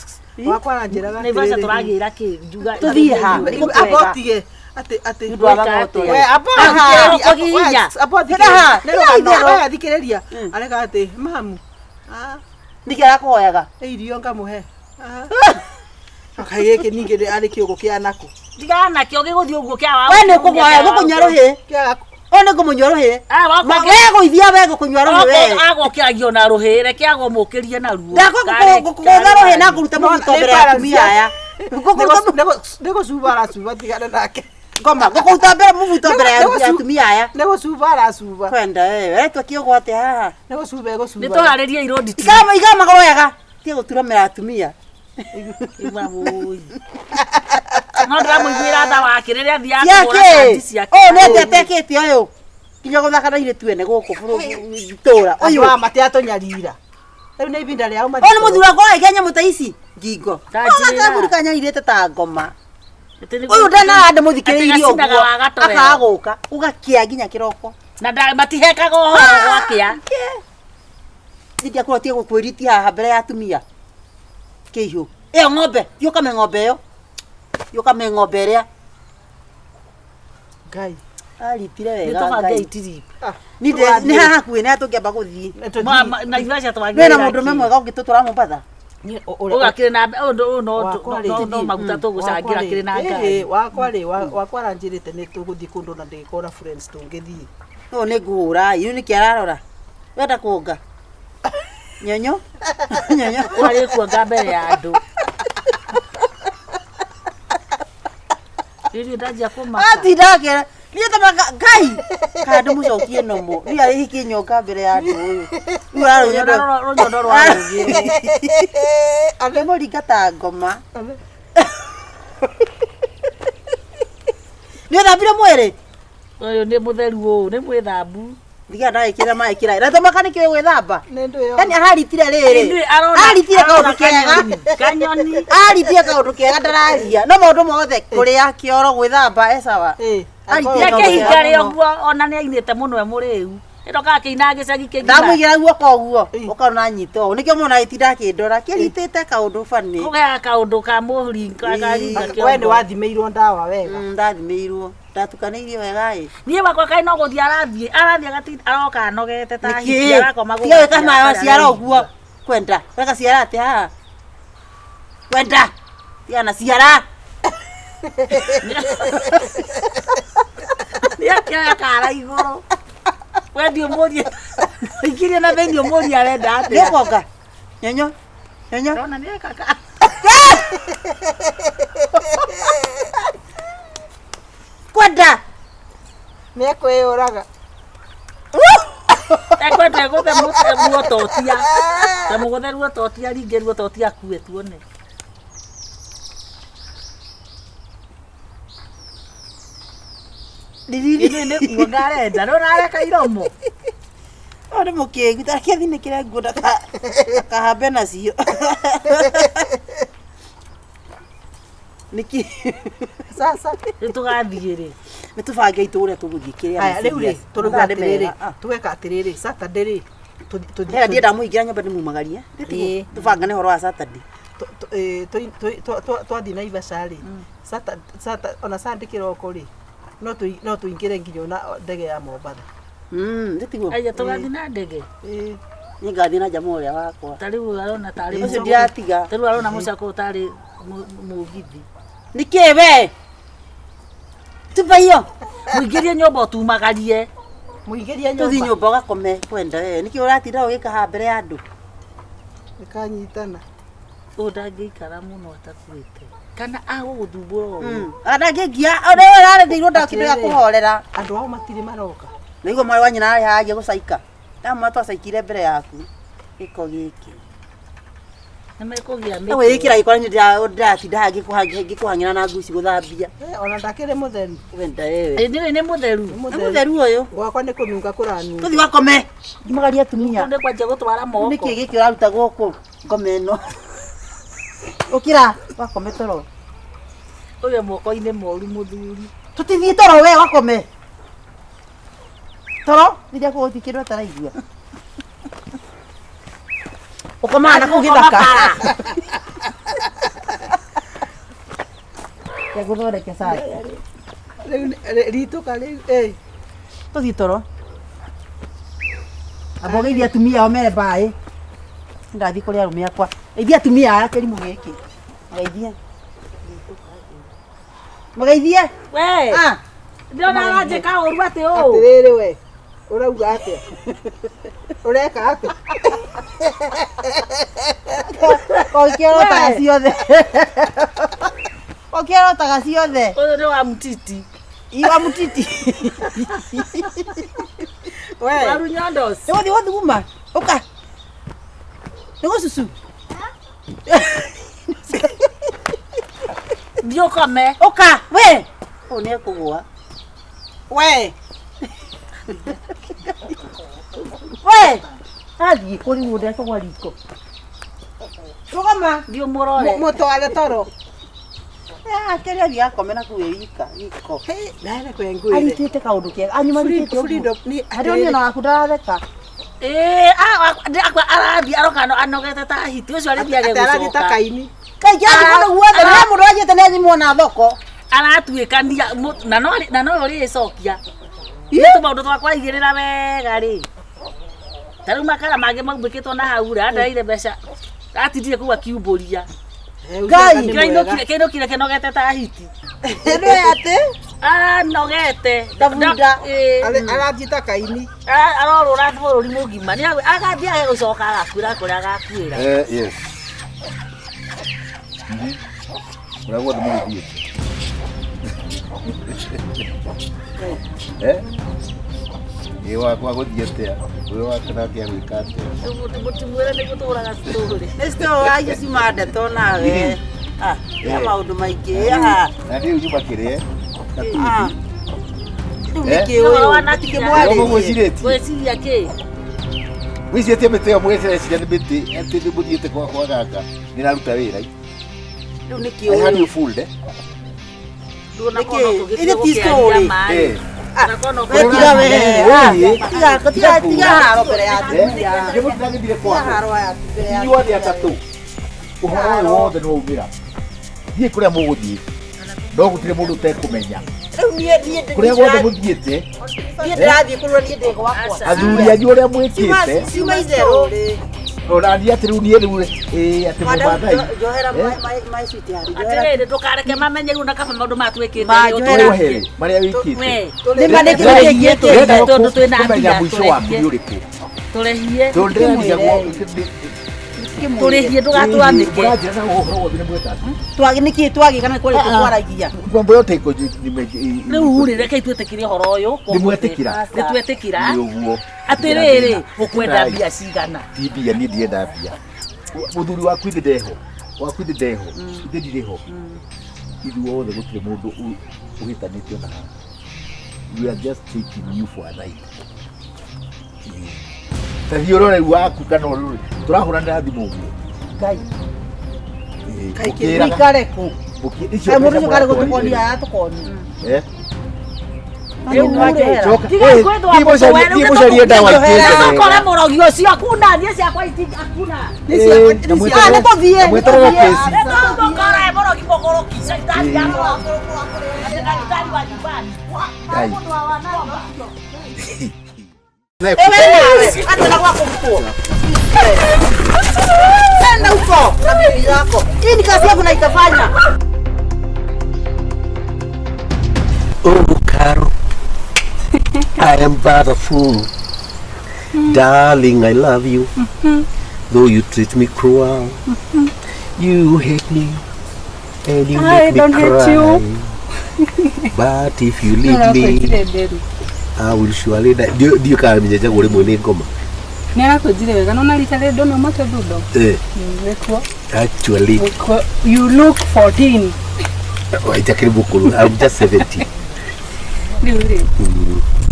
wakwa aranjĩraga Naivasha atĩrĩrĩ, tũragĩra kĩ? Njuga Tũthiĩ ha? Abo Nĩ gũkwega. tige atĩ atĩ Nĩ ũndũ wa Gwĩka magoto. atĩa? We, abo Aha. athikĩrĩria, Kũgiginya. abo Haha, athikĩrĩria. Nĩ rũgano, itherũ. we athikĩrĩria. Areka atĩ mamu ah, Nĩkĩ arakũhoyaga? ĩ irio ngamũhe. Ah. Kaĩ gĩkĩ ningĩ arĩ kĩũgũ kĩa nakũ Tigana nakĩo gĩgũthiĩ ũguo kĩa wa. We nĩ ũkũhoya ngũkũnyua rũhĩ. Kĩa Ũyũ nĩ ngũmũnyua rũhĩ. Ah, wakwa We gũithia we ngũkũnyua rũhĩ we. agokĩragio na rũhĩ reke agomũkĩrie naruo. Ndakũgũtha rũhĩ na ngũrute mũbuto Nĩ mbere ya balance atumia aya. Ngũkũruta nĩ gũcuba aracuba tigana nake. ngoma ngũkũruta mbere mũbuto mbere ya atumia aya. Nĩ gũcuba aracuba. Kwenda wewe, wetwa kĩũgũ atĩa haha? Nĩ gũcuba Nĩ egũcuba. tũharĩrie irondi tu. Ikara ikara magũrũ wega. Tiga gũturamĩra atumia. Igua wũi. No ndĩramũiguĩra tha wake rĩrĩa athiaga kũgũra Ciake. kandi ciake. Ũyũ nĩ atĩa atekĩte ũyũ? Nginya gũthaka na airĩtu ene gũkũ bũrũri itũra. Ũyũ Ũyũ. aya matiatũnyarira. Rĩu nĩ ibinda rĩao Ũyũ nĩ mũthuri wakwa waikia nyamũ ta ici ngingo. Ta njĩra. Kamũri kanyanyirĩte ta ngoma. Atĩ nĩ- Ũyũ ndanarande mũthikĩrĩirie Atĩ gacinaga ũguo. wa gatorero. Akaga gũka. Ũgakĩa nginya kĩroko. Na matihekaga ũhoro gwakĩa. Ndiakorwo tie gũkwĩritia haha mbere ya atumia. Kĩihũ. Ĩyo ng'ombe, thiĩ ũkame ng'ombe ĩyo. Thiĩ ũkame ng'ombe ĩrĩa. Ngai. Aritire Nĩ wega tũbange Ngai. itirip. Ni nĩ haha hakuhĩ nĩ tũngĩamba gũthiĩ. Naivasha Wĩna twagĩrĩra mũndũrũme mwega ũngĩtũtwara Mombatha? Ũgakĩrĩ na ũndũ no maguta tũgũcangĩra kĩrĩ na ngari. Wakwa rĩ wakwa aranjĩrĩte nĩ tũgũthiĩ kũndũ na ndĩgĩkorwo na friends tũngĩthiĩ. Ũyũ nĩ ngũhũra ĩ, nĩkĩ ararora? Wenda kuonga? Nyonyo? Nyonyo? Ũrarĩ kuonga mbere ya andũ. Rĩrĩ ndanjia kũmaka. Atinda akĩra niĩ tamaga Ngai kana ndĩmũcokie nomo niĩ arĩ hikinyonga mbere ya andũ ũyũ. Rĩu ararora Rũnyondo rwa rũgĩrĩ. Ndĩmũringa ta ngoma. Nĩ ũthambire mwĩrĩ? Ũyũ nĩ mũtheru ũũ, nĩ mwĩthambu. Ndiga ndagĩkĩra maĩ kĩraĩ. Na tamaga nĩkĩo gwĩthamba? Nĩ ndũ ĩyo. Yani araritire rĩrĩ. Ithuĩ arona- Aritire arona kaũndũ kega. kanyoni, Kanyoni. Aritire kaũndũ kega ndararia. No maũndũ mothe kũrĩa kĩoro gwĩthamba e sawa. Ĩ, Aritire Reke kaũndũ kega ihinda rĩa mũno. ũguo ona nĩ ainĩte mũno e mũrĩu. Ĩno gakĩina gĩcagi kĩgima. Ndamũigĩra guoko ũguo ũkona nyita ũũ nĩkĩo mona gĩtinda akĩndora kĩritĩte kaũndũ bani. Kũgea kaũndũ ka mũringa karinga We nĩ kĩongo. wathimĩirwo ndawa wega. Ndathimĩirwo ndatukanĩirio wega ĩ. Niĩ wakwa kaĩ no gũthiĩ arathiĩ arathiĩ agatinda aroka anogete ta hiti Nĩkĩ? arakoma Tiga gwĩka gũgakia mayo atarĩ ciara araigua. ũguo kwenda weka ciara atĩa haha kwenda tiga na ciara Nĩ akĩoya kara igũrũ. Wendi ũmũrie ikirie na thĩinĩ ũmũrie arenda nĩ atĩa. ũkuonga nyonyo nyonyo Ndona nĩ eka ka- kwenda Nĩ ekwĩyũraga. Ekwenda egũthe ruototia. Tamũgũthe ruototia ringe ruototia akue tuone. Ndiriri. Ithuĩ nĩ kuonga arenda no areka iromo. Ũyũ nĩ mũkĩgu tareke athinĩkĩre nguo ndakahambe nacio nĩkĩ Sasa. Rĩu tũgathiĩ rĩ. nĩ tũbange itũũra tũgũthiĩ kĩrĩa Aya rĩu rĩ tũrauga Mathaa nĩ atĩrĩrĩ mega. Ah. tũgeka atĩrĩrĩ Saturday rĩ Hera ndienda mũingĩra nyũmba ndĩmumagarie Ĩĩ. tũbangane ũhoro wa Saturday. Twathiĩ Naivasha rĩ, ona Sunday kĩroko rĩ, no tũingĩre nginya ona ndege ya Mombatha. Nĩ tiguo. Aya tũgathiĩ na ndege. Ĩĩ. Niĩ ngathiĩ na jamaa ũrĩa wakwa. Ta rĩu arona tarĩ Ũcio ndiratiga. Ta rĩu arona mũcako ũtarĩ mũgithi. Nĩkĩ we? Tupa hiyo. Mũingĩrie nyũmba ũtumagarie. Mũingĩrie Tũthiĩ nyũmba. nyũmba ũgakome kwenda we. Nĩkĩ ũratinda ũgĩka haha mbere ya andũ? Nĩkanyitana. Ũyũ ndangĩikara mũno atakuĩte. Kana agũgũthumbũra ũũ. Ndangĩngia ũrĩa ũrarendeirwo ndakĩndũ gĩa kũhorera. Andũ ao matirĩ maroka. Nĩguo mwarĩ wa nyina arĩ haha gũcaika. Ndamwĩra twacaikire mbere yaku. Gĩko gĩkĩ. Nĩmekũgĩa Na wĩkĩra gĩko nĩ ndĩratinda haha ngĩkũhang'ĩra na nguo ici gũthambia. Ona ndakĩrĩ mũtheru. Wenda wewe. Ĩ nĩ mũtheru. Nĩ mũtheru ũyũ. Gwakwa nĩ kũnunga kũranunga. Tũthiĩ gakome. Ngimagaria atumia. Nĩ kwanjia gũtwara moko. Nĩkĩ gĩkĩ ũraruta gũkũ ngome ĩno? Ũkĩra wakome toro. Ũyũ moko-inĩ moru mũthuri. Tũtithiĩ toro we wakome. Toro rĩrĩa kũgũti kĩndũ ataraigua. Ũkomaga na kũu gĩthaka. Gũthondeke cai. Rĩu ritũka rĩu. Ĩ. Tũthiĩ toro. Amba ũgeithie atumia ao mere mbaĩ. Ndathiĩ kũrĩ arũme akwa. Geithia atumia aya kĩrimũ gĩkĩ. Mageithie. Mageithie. We. Ah. Ndĩrona aranjĩka ũru atĩ ũũ. Atĩrĩrĩ we. Ũrauga atĩa? Ũreka atĩa? Ũkĩrotaga ciothe. Ũkĩrotaga ciothe. Ũyũ nĩ wa mtiti. Iwa mtiti. We. Waru nyondos. Nĩ gũthiĩ gũthuguma. Ũka. Nĩ gũcucu. Thiĩ ũkome. Ũka we. Ũyũ nĩ ekũgũa. We. We. Athiĩ kũrĩ mũndũ ekũgũa riko. Rũgama. Thiĩ ũmũrore. Mũtware toro. Kĩrĩa athiĩ akome na kũu wika riko. Naere kwengwĩre. Aritĩte kaũndũ kega. Anyuma aritĩte ũguo. Freedom nĩ Harĩa niĩ ona waku ndaratheka. Ĩĩ, akwa arathiĩ aroka anogete ta hiti ũcio arĩthiage Atĩ arathiĩ ta gũcoka. kaini. Kaingĩ athiĩ kũndũ guothe nĩ mũndũ wanjĩte nĩ anyimwo na thoko. Aratuĩkania na no ũrĩcokia. Nĩ tũmaũndũ twakwa aigĩrĩra wega rĩ. Ta rĩu makara mangĩ maumbĩkĩtwo na hau rĩ, andareire mbeca. Atindire kũu akiumbũria. Ngai. Kĩinũkire kĩnogete ta hiti. Nĩ atĩ Aranogete. Ta bunda. Ĩĩ. Arathiĩ ta kaini. Arorũra bũrũri mũgima. Nĩ agathiĩ age gũcoka agakuĩra kũrĩa agakuĩra. Yes. Kũrĩa guothe mũgũthiĩte. Ĩ wakwa gũthiĩ atĩa? Ũyũ wake nake agwĩka atĩa? Mũtimwĩre nĩ gũtũraga story. Nĩ story acio ciuma ndeto nawe. Ah, ya maũndũ maingĩ. Ah. Na rĩu nyuma kĩrĩe. Na Ah. tuthi. Rĩu nĩkĩ Ũhoro ũyũ? wa nakinya. Mũtikĩmwarĩrie. Mũgwĩcirĩtie. Gwĩciria kĩ? Mwĩcirĩtie mĩtĩ ĩyo mũgĩciria nĩ mĩtĩ atĩ nĩ mũthiĩte kwa gaka nĩ ĩraruta wĩra. Rĩu nĩkĩ I had ũyũ? you fooled, eh? Nduona Nĩkĩ? Ithe ti story. Eh. We tiga we. Ah, Tiga tiga tiga haro mbere ya atumia. Nĩ mũtiragĩthire Tiga kwao. haro ya mbere ya Inyuothe atatũ. Ũhoro ũyũ wothe nĩ waumĩra. Thiĩ kũrĩa mũgũthiĩ. No gũtirĩ mũndũ ũtekũmenya. Rĩu niĩ niĩ Kũrĩa guothe mũthiĩte, niĩ ndĩrathiĩ kũrũra niĩ ndĩ gwakwa. athuri anyu ũrĩa mwĩkĩte, Ciuma itherũ. ona niĩ atĩ rĩu niĩ rĩu ĩ atĩ mũmathai. Njohera my sweet heart. Njohera. Atĩrĩrĩ ndũkareke mamenye rĩu na kaba maũndũ maya twĩkĩte Ma, rĩ, njohera. Wohere marĩa wĩkĩte. We, Nĩ ma nĩkĩ nĩkĩ Ndĩrenda Tondũ twĩna kũmenya mbia, mũico waku tũrehie. nĩ ũrĩkũ. tũrehie Tondũ ndĩrarigagwo tũrĩhie ndũgatwamĩke. Mũranjĩra na ũhoro wothe nĩ mweka. Twagi nĩkĩ twagi kana nĩ kwarĩ twaragia. Mambo yote iko Rĩu rĩ rekei twĩtĩkĩre ũhoro ũyũ. Nĩ mwetĩkĩra? Nĩ twetĩkĩra. Nĩ ũguo. Atĩrĩrĩ ũkwenda mbia cigana? Ti mbia niĩ ndirenda mbia. Mũthuri waku ithe ndeho. Waku ithe ndeho. Ithe ndirĩ ho. Ithuothe gũtirĩ mũndũ ũhĩtanĩte ona haha. We are just taking you for a ride. Ta thiĩ ũrore rĩu waku kana ũrore. Tũrahũranĩra thimũ ũguo. Ngai. Ĩĩ, mũkĩĩraga- Wikare kũ? icio Kaĩ mũndũ mbeca ũcio karĩ mũratwarire gũtũkonia rĩ. aratũkonia. Eh? Coka. Tiga kwĩthwa Thiĩ mũcarie- thiĩ mũcarie ndawa itĩte. Ũkore mũrogi ũcio akuna niĩ ciakwa akuna. Ah, nĩ tũthiĩ. Mweterere kesi. Nĩtũmũkore mũrogi mũgũrũki caitani yakwa. Atĩ ndagĩtarĩ wa nyumbani. Ngai. Ewe nawe, hata na kwako mkuu. Nenda huko na bibi yako. Hii ni kazi yangu na itafanya. Oh, Caro, I am but a fool. Darling, I love you. Though you treat me cruel, you hate me and you I make me don't hate cry. you. But if you leave me, I will surely die. Ndiũ kana menyenjagwo rĩmwe nĩ ngoma. Nĩ arakwenjire wega no na rita rĩrĩ ndona umate thundo. Eh, Wĩkuo. actually, Wĩkuo. You look 14. itakĩrĩ mũkũrũ. I'm just 70. Rĩu rĩ.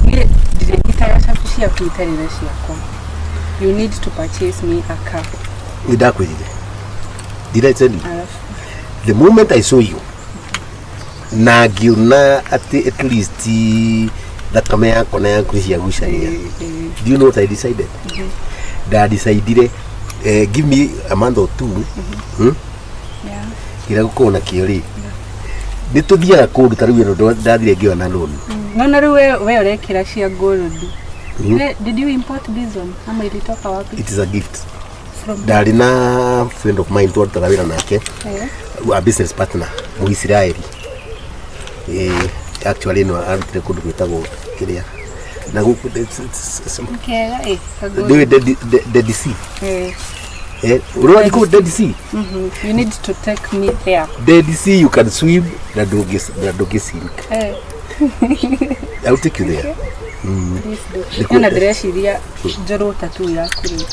Niĩ ndirĩnyitaga cabu ciaku itarĩ na ciakwa. You need to purchase me a car. Nĩ ndakwĩrire. Did I tell you? Alafu The moment I saw you, na ngiona atĩ at least thakame yakwa na yaku ciagucania. Do you know what I decided? Ndadecidire give me a month or two, hmm? yeah. Kĩrĩa gũkorwo nakĩo rĩ, nĩ tũthiaga kũndũ ta rĩu ĩno ndathire ngĩona loan. Naona rĩu we ũrekĩra cia gold. Mm. Did you import this one? Ama ilitoka wapi? It is a gift. From Ndarĩ na friend of mine twarutaga wĩra nake, Eh. a business partner Mũisiraeli. Eh, actually no arutire kũndũ gwĩtagwo kĩrĩa na gũkũ Kega eh. ka gold. ndĩũĩ Dead Sea. Eh. Eh, ũrĩ kũu Dead Sea? Mhm. You need to take me there. Dead Sea you can swim na ndũngĩ sink. Eh. I will take you there. Please do. Nĩ Nĩ na ndĩreciria njorwo tattoo yaku rĩu.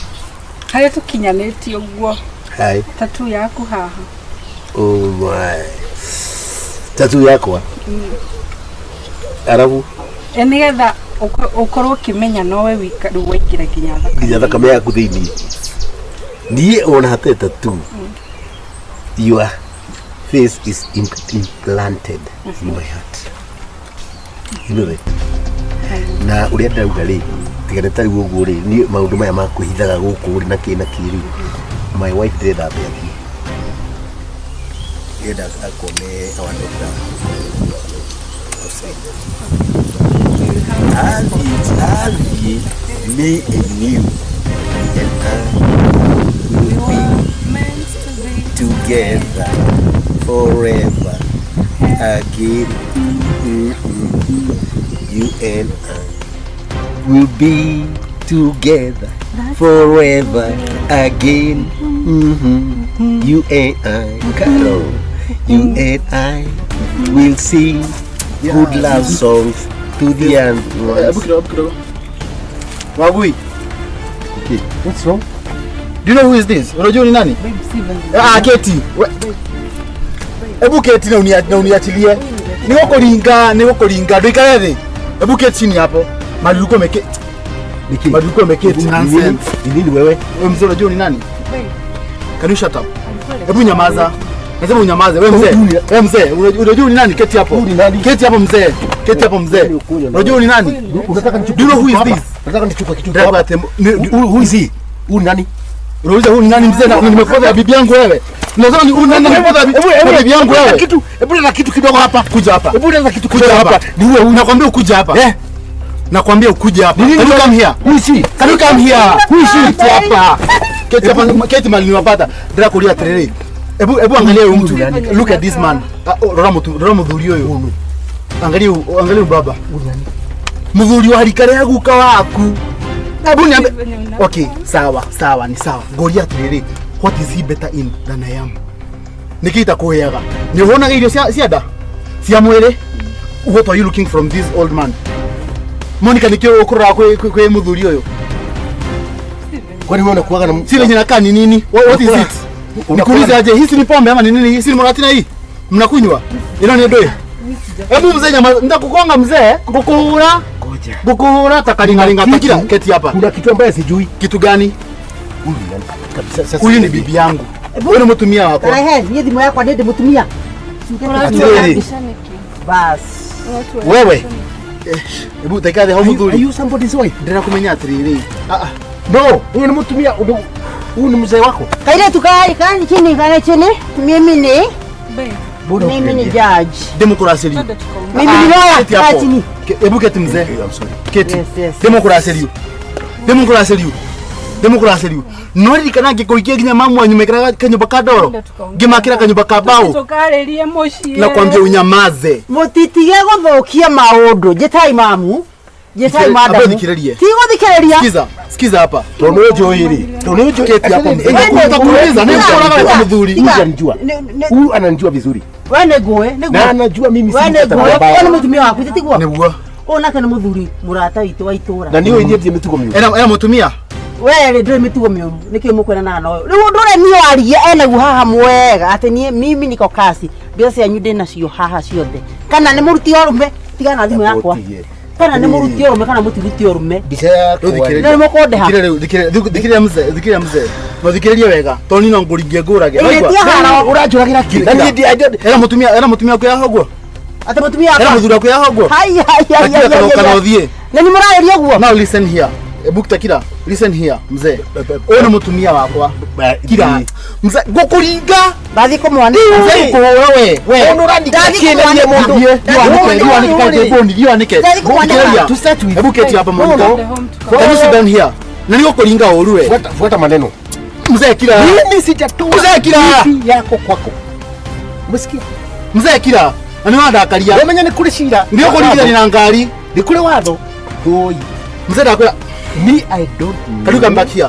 Harĩa tũkinyanĩtie ũguo Hi. tattoo yaku haha. Oh my. Tattoo yakwa. Arabu E nĩgetha ũkorwo ũkĩmenya nowe wika rĩu waingĩra nginya thakame. nginya thakame yaku thĩinĩ. Niĩ ona hatarĩ tattoo. Your face is implanted in my heart. You know that? Na ũrĩa ndauga rĩ, tiga nĩ ta rĩu ũguo rĩ, niĩ maũndũ maya ma kwĩhithaga gũkũ rĩ na kĩ na kĩ rĩ, my wife ndĩrenda ambe athiĩ. Ndĩrenda akome our doctor outside. Athiĩ, me and you and I will be together forever again. You and I will be together forever again. You and I, Carol, you and I will sing good love songs to the end. Hebu kidogo, hebu kidogo. Wagui, Okay. What's wrong? do you know who is this? Unajua ni nani? Babe, Steven. Ah, keti. Hebu keti na na uniachilie. Nĩ gũkũringa, ndũikare thĩ. Hebu keti chini hapo. Mahali ulikuwa umeketi. Niki. Mahali ulikuwa umeketi. Nonsense. Ni nini wewe? Wewe mzee unajua ni nani? Can you shut up? Hebu nyamaza. Nasema unyamaze. Wewe mzee. Wewe mzee, unajua ni nani? Keti hapo. Huyu ni nani? Keti hapo mzee. Keti hapo mzee. Unajua ni nani? Unataka nichukue Do you know who is kitu this? hapa? Unataka nichukue kitu Driver hapa? Who is he? Huyu ni nani? Unauliza huyu ni nani mzee na nimekuwa na bibi yangu wewe. Unasema ni huyu nani nimekuwa na bibi yangu wewe. Kitu, hebu leta kitu kidogo hapa. Kuja hapa. Hebu leta kitu Kuja kidogo hapa. hapa. Ni wewe nakwambia ukuje hapa. Eh? Nakwambia ukuje hapa. Ni nini Can you wewe? come here? Who is he? Can you come here? Who is she? Keti hapa. Keti hapa. Keti mali niwapata. Ndira kulia terere. Hebu angalia huyu mtu. Look at this man. Ah, oh, rora mtu, rora muthuri uyu. Angalia angalia huyu baba. Muthuri wa rika rĩa guka waku. Hebu niambe. Okay, sawa, sawa, ni sawa. Ngoria atiriri, what is he better in than I am? Niki itakuheaga? Ni uhonaga irio cia nda? Cia mwĩrĩ? What are you looking from this old man? Monica nikio ukurora kwi muthuri uyu. Kwani wewe unakuwaga na Si venye nakaa ni nini? What is it? Nikuulize aje, hii si ni pombe ama ni nini? Hii si ni muratina hii? Mnakunywa? Ino ni ndui. Hebu mzee nyama, nitakugonga mzee, ngukuhura. Ngoja. Ngukuhura takaringaringa takira keti hapa. Kuna kitu ambaye sijui. Kitu gani? Huyu ni nani? Kabisa sasa. Huyu ni bibi yangu. Huyu ni mutumia wakwa. Rehe, niĩ thimũ yakwa nĩ ndĩ mũtumia. Atiriri, Bas. wewe Ebu taika thĩ hau mũthuri. Are you somebody's wife? Ndĩra kũmenya atĩrĩrĩ. Ah ah. No, huyu ni mtumia, huyu ni mzee wako. Kairetu kai kai chini kai chini. Mimi ni Mbona mimi ni judge. Ndĩmũkũracĩrio. Mimi ni lawyer. Keti hapo. Kaa chini. Ebu keti mzee. I'm sorry. Keti. Yes, yes. Ndĩmũkũracĩrio. Ndĩmũkũracĩrio. Ndĩmũkũracĩrio. No ririkana ngĩkũhikia nginya mamu wanyu mekĩraga kanyũmba ka ndoro. Ngĩmakĩra kanyũmba ka mbaũ. Tukarĩrie mũciĩ. Na kwambia unyamaze. Mũtitige gũthũkia maũndũ. Njĩtai mamu. Njĩtai Amba madamu. thikĩrĩrie. Ti gũthikĩrĩria. Sikiza, sikiza hapa. Tondu ũnjũĩ rĩ, tondu ũnjũĩ Keti hapo mzee. Wewe Nitakuuliza, nĩ nĩngũkũraga wega mũthuri. Huyu ananijua. Nĩ- Huyu ananijua vizuri. We nĩ ngũĩ, nĩ Na ngũĩ. anajua mimi si We nĩ mtu ngũĩ. mbaya. Ũyũ nĩ mũtumia waku tiguo? Nĩguo. Ũyũ nake nĩ mũthuri mũrata witũ wa itũra. Na niĩ nyendie mĩtugo mĩũru. Ena mũtumia? We rĩ ndũrĩ mĩtugo mĩũru nĩkĩo mũkwendana na ũyũ. Rĩu ũndũ ũrĩa niĩ waria enaguo haha mwega atĩ niĩ mimi niko kasi mbeca cianyu ndĩnacio haha ciothe. Kana nĩ mũruti ũrũme tigana na thimũ yakwa. Kana nĩ mũruti ũrũme kana mũtiruti ũrũme. Mbica yakwa. Rĩu thikĩrĩria. Nĩ mũkũndĩha. Thikĩrĩria rĩu, thikĩrĩria mzee, thikĩrĩria mzee. No thikĩrĩrie wega. Tondũ niĩ no ngũringie ngũrage. Ĩĩ, Waigua? ti haro. Ũranjũragĩra kĩ? Na niĩ I don't Ena mũtumia, ena mũtumia waku yaha ũguo? Atĩ mũtumia Ena wakwa. mũthuri waku yaha ũguo? Hai hai hai Takira hai. kana kana ũthiĩ. Na nĩ mũrarĩria ũguo? Now listen here. Ebu takira, listen here mzee. Ũyũ nĩ mũtumia wakwa. Kira. Mzee, ngũkũringa. Ndathiĩ kũmwanĩka. Mzee ngũkũhũra we. We. Ũndũ ũrandikĩra Ndathi kĩ na niĩ mũndũ? Thiĩ, thiĩ wanĩke, thiĩ wanĩke, thiĩ wanĩke. Ndathi kũmwanĩka. Thikĩrĩria. To start with. Hebu keti hapa Monica. No, no. Can you sit down here? Na nĩgũkũringa ũru we. Fuata, fuata maneno. Mzee kira. Mimi sijatoa Mzee kira. bibi yako kwako. Umesikia? Mzee kira. Na nĩwandakaria. Wamenya nĩ kũrĩ cira. Nĩũkũringithania na ngari. Nĩ kũrĩ watho. Oi. Mzee ndakwĩra, Me I don't know. can you come back here?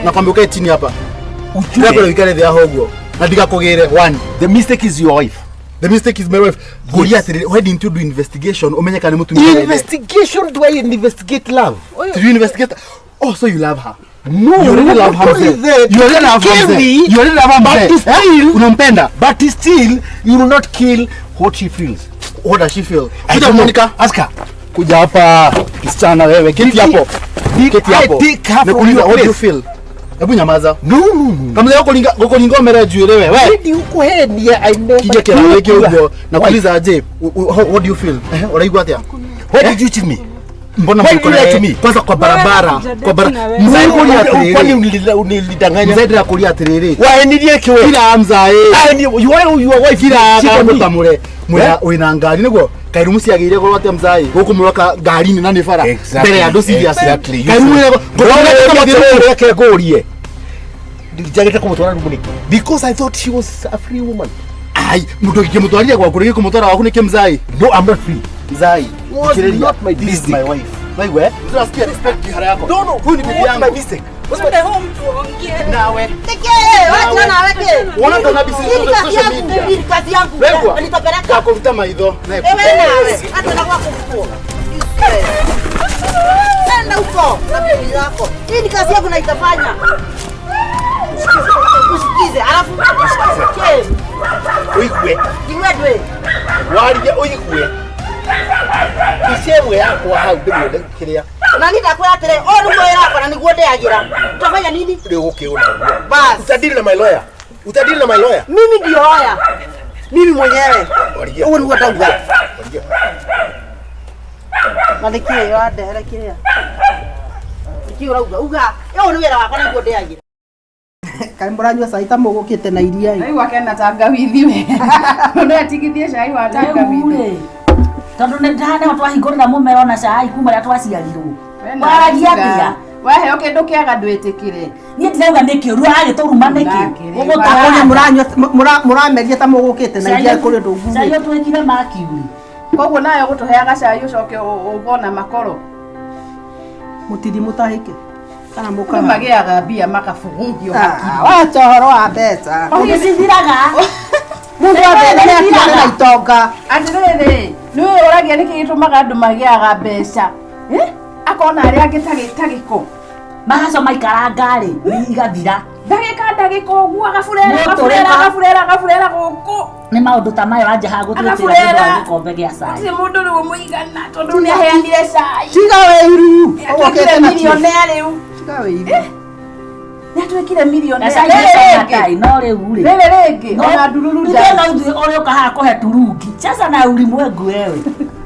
Nakwambia ukae chini hapa. Ndakwĩra Ujue. ũikare thĩ haha ũguo. Na ndigakũgĩre one. The mistake is your wife. The mistake is my wife. Ngũria atĩrĩrĩ, why didn't you do investigation ũmenye kana nĩ mũtumia wa ithe? Investigation, do I investigate love? Did you investigate? Oh, so you love her. No, You already love her not only mzee. that, You already love her kill mzee. me, You already love her but mzee. still- Eh? Unampenda. But still, you will not kill what she feels. What does she feel? I Kuja don't know. Monica. Ask her. Kuja hapa kisichana wewe. Keti hapo. Keti I hapo. take her from Nakuuliza, your what do you place? feel? Hebu nyamaza. No, no, no. Kamzee wako gukuringa omere njuĩrĩ we. We. Hindi ukuhenia, I never Kije kĩrago took gĩkĩ your ũguo. wife. Nakuuliza aje, what do you feel? Eh, ũraigua atĩa? Why did you cheat me? Mbona Why mko you lie to me? Kwanza kwa barabara, kwa barabara. Mzee Kwani kuria atĩrĩrĩ. unilidanganya? Mzee ndĩrakũria atĩrĩrĩ. Waenirie kĩ we? Kira mzae. You are your wife. Kira Cheat on me. kamũtamũre. Mwĩna wĩna ngari nĩguo kairumu ciagĩire goro atĩa mzae gũkũ mũroka ngari-inĩ na nĩ bara Exactly. mbere ya andũ serious. Exactly. You Kairumu see. ĩna Ngũrũe reke ngũrie. Njagĩte kũmũtwara rumu nĩkĩ? Because I thought she was a free woman. Ai, mũndũ ũngĩmũtwarire gwaku rĩngĩ kũmũtwara gwaku nĩkĩ mzai? No, I'm not free. Mzai, Was thikĩrĩria. not my This is mistake. my wife. Waigua? Tunasikia respect kihara yako. No, no, Huyu ni bibi What's my yangu. mistake? Nawe. Nĩkĩ? Wachana nawe kĩ? Wona ndona mbica Hii ni kazi social yangu, media. hii ni kazi yangu. Wegwa. Na nitapeleka. Ngakũruta maitho. Na Ewe nawe, hata na kwako huko. Nenda huko na bibi yako. Hii ni kazi yangu na itafanya. Usikize, alafu usikize. Ũigue. Iwe ndwe. Warie ũigue. Mbica ĩmwe yakwa hau ndĩmuone kĩrĩa Na ni ndakwĩra atĩrĩ, ũyũ nĩguo wĩra wakwa na nĩguo ndĩagĩra. Utafanya nini? rĩu gũkĩũna. Bas. Utadili na my lawyer. Utadili na my lawyer. Mimi ndio hoya. Mimi mwenyewe. Waria. Ũguo nĩguo ndauga. Waria. Na nĩkĩĩ wandehere kĩrĩa? Nĩkĩĩ ũrauga? Uga, ũyũ nĩ wĩra wakwa na nĩguo ndĩagĩra. Kaĩ mũranyua cai ta mũgũkĩte na iria ĩ? Rĩu akena tangawithi we. Mũndũ atigithie cai wa tangawithi. Rĩu-rĩ, tondũ nĩ ndaneho twahingũrĩra mũmero na cai kuma rĩrĩa twaciarirwo. Waragia atĩa? Waheo kĩndũ kĩega ndwĩtĩkĩre. Niĩ ndirauga nĩ kĩũru agĩtũruma nĩkĩ? Akona mũranyua mũrameria ta mũgũkĩte na iria kũrĩ ũndũ Cai ngugĩte. ũtwĩkire mercury. Koguo nawe ũgũtũheaga cai ũcoke ũgona makoro. Mũtithi mũtahĩke kana Andũ mũkaha. magĩaga mbia makabugungio hakiri. Wacha ũhoro wa mbeca. Nĩcithiraga. Mũndũ wa mbeca nĩ atigane na itonga. Atĩrĩrĩ, nĩũĩ ũragia nĩkĩ gĩtũmaga andũ magĩaga mbeca? Eh? Akona arĩa angĩ ta gĩko. Mahaco maikaranga-rĩ, igathira. Ndagĩka ndagĩka ũguo agaburera Nĩ agaburera ũtũrĩka. agaburera agaburera gũkũ. Nĩ maũndũ ta maya wanjaha gũtwĩtĩra Agaburera. nĩ ũndũ wa gĩkombe gĩa cai. Gũtirĩ mũndũ rĩu ũmũigana tondũ nĩ aheanire cai. Tiga wĩiru. Atuĩkire Ũgũkĩte na millionaire rĩu. Tiga wĩiru. Nĩatuĩkire millionaire. Gacai Rĩrĩ mbeca rĩngĩ. matai, no rĩu rĩ. Rĩrĩ rĩngĩ No, ona ndururu ithuĩ no ithuĩ ũrĩa ũka haha kũhe turungi. Sasa na ulimwengu wewe.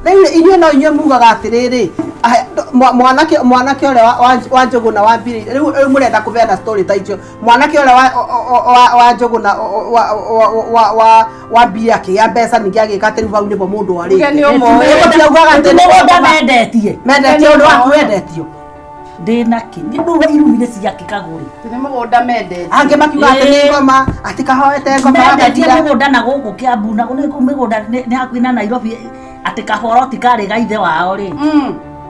Rĩu inyuĩ no inyuĩ mugaga atĩrĩrĩ, mwanake mwanake ũrĩa wa Njũgũna wa mbirĩ rĩu mũrenda kũbeana story ta icio, mwanake ũrĩa wa Njũgũna wa mbirĩ akĩgĩa mbeca ningĩ agĩka atĩ rĩu hau nĩho mũndũ Uge arĩte. nĩ ũmũĩ. Mũtiaugaga atĩ nĩ Mũgũnda mendetie. mendetio ũndũ waku wendetio. Ndĩ nake. Nĩ ndũga irumi nĩ ciake kagũrĩ. Nĩ mũgũnda mendete. Angĩ makiuga atĩ nĩ ngoma, atĩ kahoete ngoma Mendetie gagathira. mũgũnda na gũkũ Kiambu na nĩ kũu mĩgũnda nĩ hakuhĩ na Nairobi atĩ kaboroti karĩ ga ithe wao rĩ.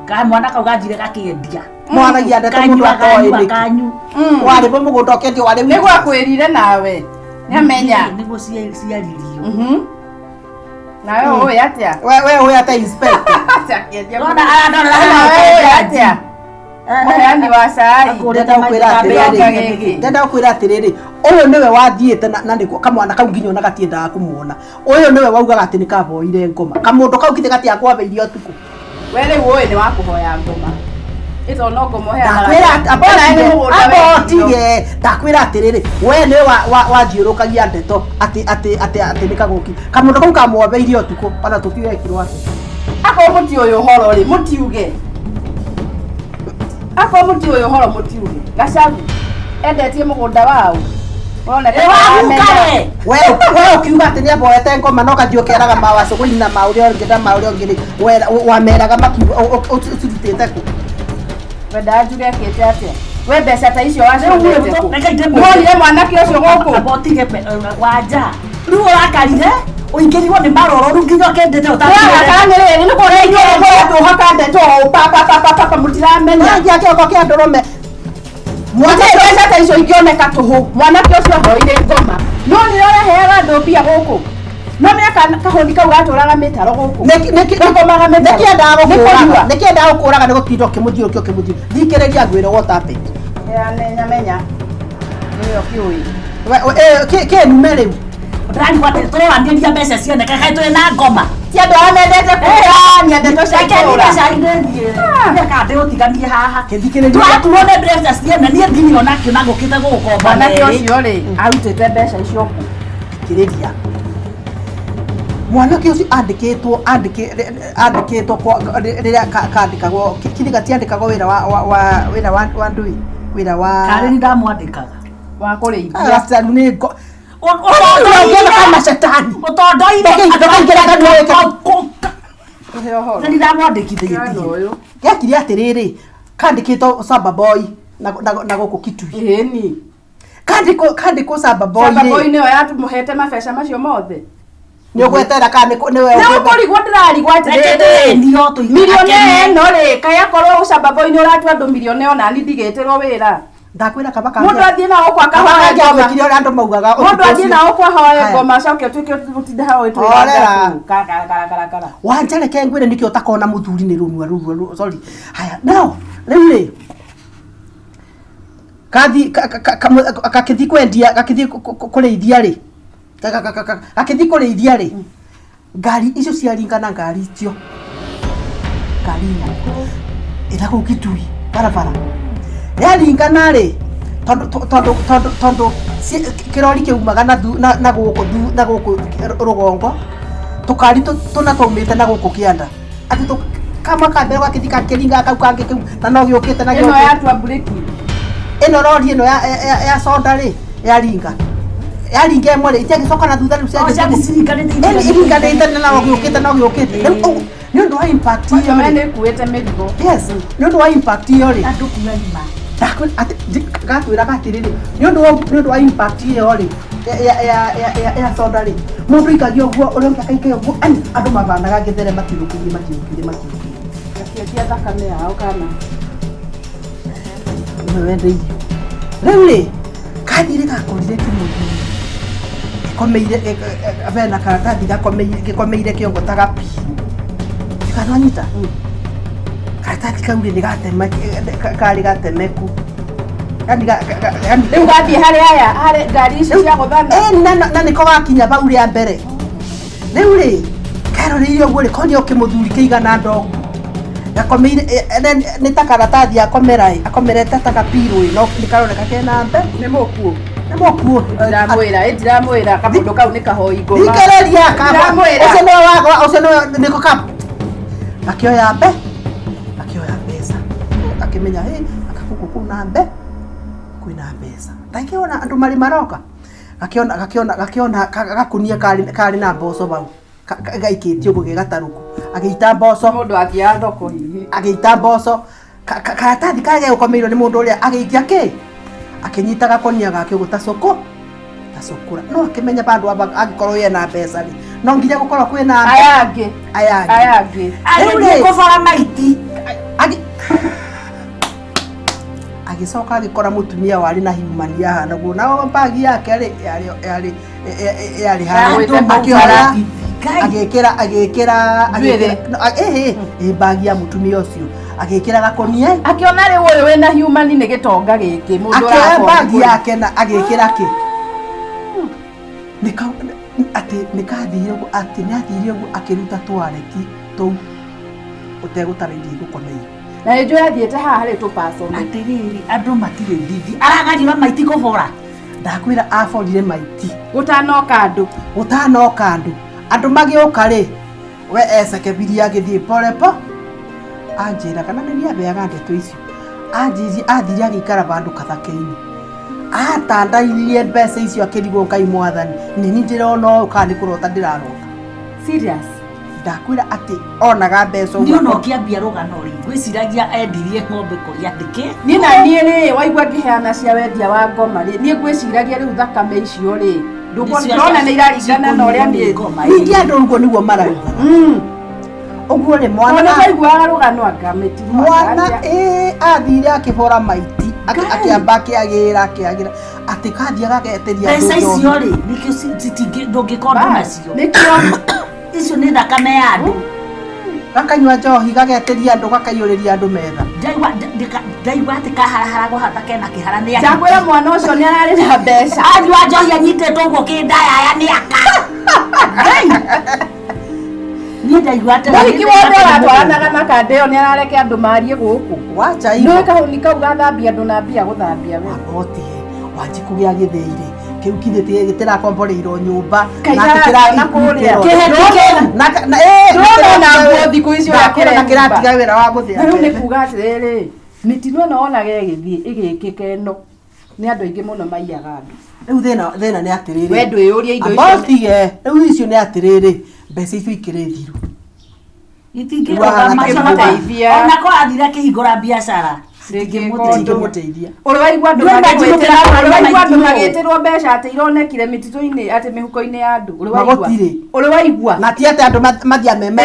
Ka mwana kau ganjire gakĩendia. Mwaragia ndeto mũndũ Kanyua atoĩ kanyua nĩkĩ. kanyu. Warĩ bo mũgũnda ũkĩendio warĩ Nĩguo akwĩrire nawe. Nĩamenya. Nĩguo ciaririo. Nawe ũĩ atĩa? We ũĩ atĩa inspector? Akĩendia Ndona mũgũnda. arandora Nawe ũĩ atĩa? Mũheani wa cai. Akũrĩte maita Ndenda ndenda gũkwĩra atĩrĩrĩ, ũyũ nĩwe wathiĩte na nĩkuo kamwana kau nginya ona gatiendaga kũmuona. Ũyũ nĩwe waugaga atĩ nĩkaboire ngoma. Kamũndũ kau githĩ gatiakwambĩirie ũtukũ. We rĩu ũĩ nĩ wa kũhoya ngoma. Ĩto no ngoma ũheanaga. Ndakwĩra Ona nĩ mũgũnda wendirio. abotige, ndakwĩra atĩrĩrĩ, we nĩwe wanjiũrũkagia ndeto atĩ atĩ atĩ atĩ nĩ kagũki. Kamũndũ kau kamwambĩirie ũtukũ ona tũtiũĩ ekirwo atĩa. Akorwo mũtiũĩ ũhoro rĩ, mũtiuge. Akorwo mũtiũĩ ũhoro mũtiuge. Gacagu endetie mũgũnda wao. Ũrona ta aramenya. Kare. We ũkiuga atĩ nĩ aboete ngoma no kathiĩ ũkeraga mawacũgũi na maũrĩa ũngĩ na maũrĩa ũngĩ rĩ, wameraga makiuga ũcirutĩte kũ? Wendaga njuge ekĩte atĩa? We mbeca ta icio wacokete kũ? Reke ndĩmwĩre. Wonire mwanake ũcio gũkũ? Abotige wanja. Rĩu ũrakarire ũingĩrirwo nĩ maroro rĩu nginya ũkendete Ũrakara nĩ rĩrĩ, nĩ kuona inyuĩ mũratũhaka ndeto o pa pa pa pa pa pa mũtiramenya. Wanjia kĩoko kĩa ndũrũme. Mwanake mbeca ta icio ingĩoneka tũhũ. Mwanake ũcio ahoire ngoma. No nĩ ũraheaga andũ mbia gũkũ. No mĩaka kahũni kau gatũraga mĩtaro gũkũ. Gakomaga mĩtaro. Nĩkĩendaga Nĩ gũkũraga, kũnyua. nĩkĩendaga gũkũraga nĩ gũtinda ũkĩmũthiũrũkia ũkĩmũthiũrũkia. Thikĩrĩria ngwĩre what happened. Heane nyamenya. Nĩwe ũkĩũĩ. Kĩnume rĩu. Ndĩrarigwo atĩ tũroranĩria mbeca cioneka kaĩ tũrĩ na ngoma. Ti andũ arĩa mendete kũheania ndeto cia Reke itũũra. niĩ mbeca inĩ thiĩ. Ndĩũtiganie haha. Kĩthikĩrĩria. Tũrakuo nĩ mbeca ciene niĩ ndirĩ onakĩo na ngũkĩte gũgũkomba Mwanake merĩ. ũcio rĩ, arutĩte mbeca icio kũ? Thikĩrĩria. Mwanake ũcio andĩkĩtwo andĩkĩtwo rĩrĩa kandĩkagwo kiri gatiandĩkagwo wĩra wa wĩra wa ndui wĩra wa Karĩ nĩ ndamwandĩkaga. Wa kũrĩithia. Gacaru nĩ ngo Ũtondoire kama shetani. Ũtondoire Ndũkaingĩra kanua wĩke. Tũhe ũhoro. Nĩ ndamwandĩkithĩtie. Mwana ũyũ. Gekire atĩrĩrĩ, kandĩkĩtwo Samba Boy na gũkũ Kitui. Ĩni. Kandĩkwo Samba Boy Samba Boy rĩ, nĩyo yatũmũhete mabeca macio mothe. nĩ ũgweterera kana nĩwe Nĩ ũkũrigwo ndĩrarigwo Reke atĩrĩrĩ. tũendio tũikare. Milionea ĩno rĩ, kaĩ akorwo ũcamba boy nĩ ũratua andũ milionea ona niĩ ndigĩtĩrwo wĩra. Ndakwĩra kaba Mũndũ athiĩ na gũkũ akahoe ngoma. kangĩagwĩkire ũrĩa andũ maugaga Mũndũ athiĩ na gũkũ ahoe Haya. ngoma acoke ũtuĩke ũtinde hau Horera. ũgĩtwĩra karakara. Wanja reke ngwĩre nĩkĩ ũtakona mũthuri nĩ rũnua rũnua sorry. Haya, now rĩu rĩ kathi gakĩthiĩ kwendia gakĩthiĩ kũrĩithia rĩ, gakĩthiĩ kũrĩithia rĩ, ngari icio ciaringana ngari icio ngari inya ĩna kũu Kitui barabara yaringana rĩ, tondũ tondũ tondũ tondũ kĩrori kĩumaga na gũkũ na gũkũ rũgongo, tũkari tũna twaumĩte na gũkũ kĩanda atĩ kamwe ka mbere gakĩthiĩ gakĩringa kau kangĩ kĩu na no gĩũkĩte na Ĩno gĩũkĩte. yatua mburĩki. Ĩno rori ĩno ya soda rĩ, yaringa yaringa ĩmwe rĩ, itiagĩcoka na thutha rĩu. O ciathiĩ ciringanĩte. Ĩni iringanĩte na no gĩũkĩte no gĩũkĩte rĩu ũguo, nĩ ũndũ wa impact ĩyo We rĩ. nĩ ĩkuĩte mĩrigo. Yes, nĩ ũndũ wa impact ĩyo rĩ. Andũ kuga ima. Gakwĩraga atĩrĩrĩ, nĩ ũndũ wa impact ĩyo rĩ ya soda rĩ, mũndũ aikagia ũguo ũrĩa ũngĩ akaikagia ũguo, ani andũ mabanaga gĩthere matiũkĩrie matiũkĩrie matiũkĩrie. Gakĩendia thakame yao kana. Nĩwe wendeirio rĩu rĩ, kathire gakorire kĩmũthuri gĩkomeire bena karatathi gĩkomeire kĩongo ta gapi kanwanyita karatathi kau rĩ, nĩ gateme karĩ gatemeku yani yani Rĩu gathiĩ harĩ aya harĩ ngari ici cia gũthana. Ĩni na nĩko gakinya bau rĩa mbere rĩu rĩ, keroreire ũguo rĩ, konio kĩmũthuri kĩigana ndogo Gakomeire nĩ ta karatathi akomera ĩ, akomerete ta kapirũ ĩ, no nĩ karoneka kena mbe. Nĩ mũkuũ. Nĩ mũkuũ. Ndiramwĩra, ĩ ndiramwĩra kamũndũ kau nĩ kahoi ngoma. Thikĩrĩria Ndiramwĩra. Ũcio nĩwe wakwa, ũcio nĩwe nĩko ka akĩoya mbe, akĩoya mbeca, akĩmenya hĩ akagũkũ kũu na mbe kwĩna mbeca. Ndakĩona andũ marĩ maroka, gakĩona gakĩona gakĩona gakunia karĩ na mboco hau gaikĩtio ũguo ge gatarũku, agĩita mboco. Mũndũ athiaga thoko hihi. Agĩita mboco karatathi karĩa gegũkomeirwo nĩ mũndũ ũrĩa agĩikia kĩ, akĩnyita gakonia gake ũguo ta cũkũ ta cũkũra, no akĩmenya bandũ angĩkorwo yena mbeca rĩ, no nginya gũkorwo kwĩna aya angĩ, aya angĩ, aya angĩ. Agĩthiĩ kũbora maiti. Agĩcoka agĩkora mũtumia warĩ na human yahana guo, na bagi yake rĩ yarĩ yarĩ harĩa, akĩoya agĩkĩra agĩkĩra agĩkĩra ĩ bagi ya mũtumia ũcio, agĩkĩra gakonia, akĩona rĩu ũyũ wĩna human nĩ gĩtonga gĩkĩ, mũndũ akĩoya bagi yake na agĩkĩra kĩ nĩka atĩ nĩkathire ũguo, atĩ nĩathire ũguo akĩruta twareti tũu ũtegũtara iria igũkomeire. Na nĩ njũĩ athiĩte haha harĩ tũpaco. Atĩrĩrĩ, andũ matirĩ thithi, aragariũra maiti kũbora. Ndakwĩra aborire maiti gũtanoka andũ, gũtanoka andũ. Andũ magĩũka rĩ, we ecekebirie agĩthiĩ porepo, anjĩra kana nĩ niĩ abeaga ndeto icio, anjĩrie athire agĩikara bandũ kathake-inĩ, atandairie mbeca icio akĩrigwo Ngai mwathani, nĩ niĩ ndĩrona ũũ kana nĩ kũrota ndĩrarota. Serious? Ndakwĩra atĩ onaga mbeca ũguo. Niĩ ona ũkĩambia rũgano rĩ, ngwĩciragia endirie ng'ombe kũrĩ andĩke. Niĩ na niĩ rĩ, waigua ngĩheana cia wendia wa ngoma rĩ, niĩ ngwĩciragia rĩu thakame icio rĩ, ndũkona nĩ iraringana na ũrĩa niĩ. Ningĩ andũ ũguo nĩguo marauga. Ũguo rĩ, mwana Tondũ twaiguaga rũgano anga mĩtino. Mwana ĩ athire akĩbora maiti, akĩamba akĩagĩra akĩagĩra atĩ kathiaga agetĩria mbeca icio rĩ, nĩkĩo citingĩ ndũngĩkondwo nacio. Nĩkĩo icio nĩ thakame ya andũ. Gakanyua njohi gagetĩria andũ gakaiyũrĩria andũ metha. Ndaigua atĩ kaharaharagwo hata kena kĩhara nĩ Ndakwĩra mwana ũcio nĩ ararĩ na mbeca. Anyua njohi anyitĩtwo ũguo kĩndayaya nĩ aka. Ngai. Niĩ ndaigua atĩ Mũhiki wothe ũratwaranaga na kanda ĩyo nĩ arareke andũ marie gũkũ. Wacha ivo. Nĩũĩ kahũni kau gathambia andũ na mbia gũthambia we. Abotie wanjiku gĩa gĩthĩi-rĩ, kĩu githĩ gĩtirakomboreirwo nyũmba na kũrĩa. Ndũrona ona nguo thikũ icio na kĩratiga wĩra wa gũthĩa. Rĩu nĩ kuga atĩrĩrĩ, mĩtino ĩno wonaga ĩgĩthiĩ ĩgĩkĩka ĩno nĩ andũ aingĩ mũno maiyaga andũ. Rĩu thĩna nĩ atĩrĩrĩ, we ndwĩyũrie indo icio. Abotie rĩu icio nĩ atĩrĩrĩ, mbeca icio ikĩrĩ thiru. Itingĩrũgama ona ko athire akĩhingũra biacara citingĩmũteithia. Ũrĩ waigua andũ magĩtĩrwo mbeca atĩ ironekire mĩtitũ-inĩ atĩ mĩhuko-inĩ ya andũ. Ũrĩ waigua? Ũrĩ waigua? Na ti atĩ andũ mathiĩ meme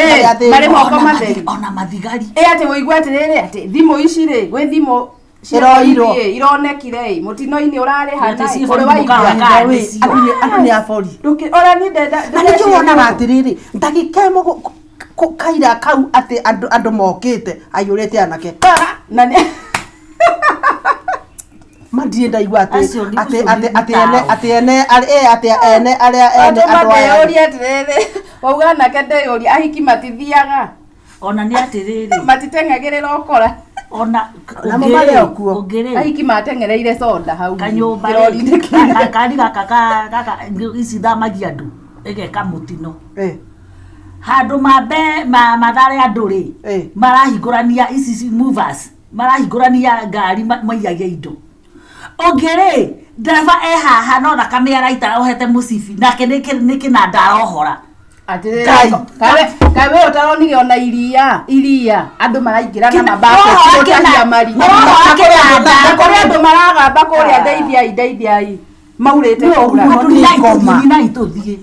marĩ moko matheri. Ona mathigari. Ĩ atĩ ũigua atĩrĩrĩ atĩ thimũ ici rĩ, gwĩ thimũ iroirwo ironekire ĩ mũtino-inĩ ũrarĩ hana ũrĩ waigua? Andũ nĩ abori. Ona niĩ ndenda. Na nĩkĩo wonaga atĩrĩrĩ, ndagĩka ĩmwe kaira kau atĩ andũ mokĩte aiyũrĩte anake. Na nĩ Mandirĩ ndaigua atĩ atĩ atĩ ene atĩ ene atĩ ene arĩa ene andũ aya. Ndeyũria atĩrĩrĩ, wauga anake ndeyũria ahiki matithiaga. Ona nĩ atĩrĩrĩ. Matiteng'agĩrĩra ũkora. Ona namo marĩ o kuo. Ahiki mateng'ereire soda hau. Kanyũmba rĩ, kari gaka gaka ici thamagia andũ ĩgeka mũtino. Handũ mambe mathare andũ rĩ, marahingũrania ici movers, marahingũrania ngari maiyagia indo. Ũngĩ rĩ, ndereba e haha no thakame araita ohete mũcibi nake nĩ kĩnanda arohora. Atĩrĩrĩ, kaĩ we ũtaronire ona iria iria andũ maraingĩra na mabaketi gũtahia marima. Na kũrĩ andũ maragamba kũrĩa ndeithiai ndeithiai maurĩte kura. Itũthiĩ.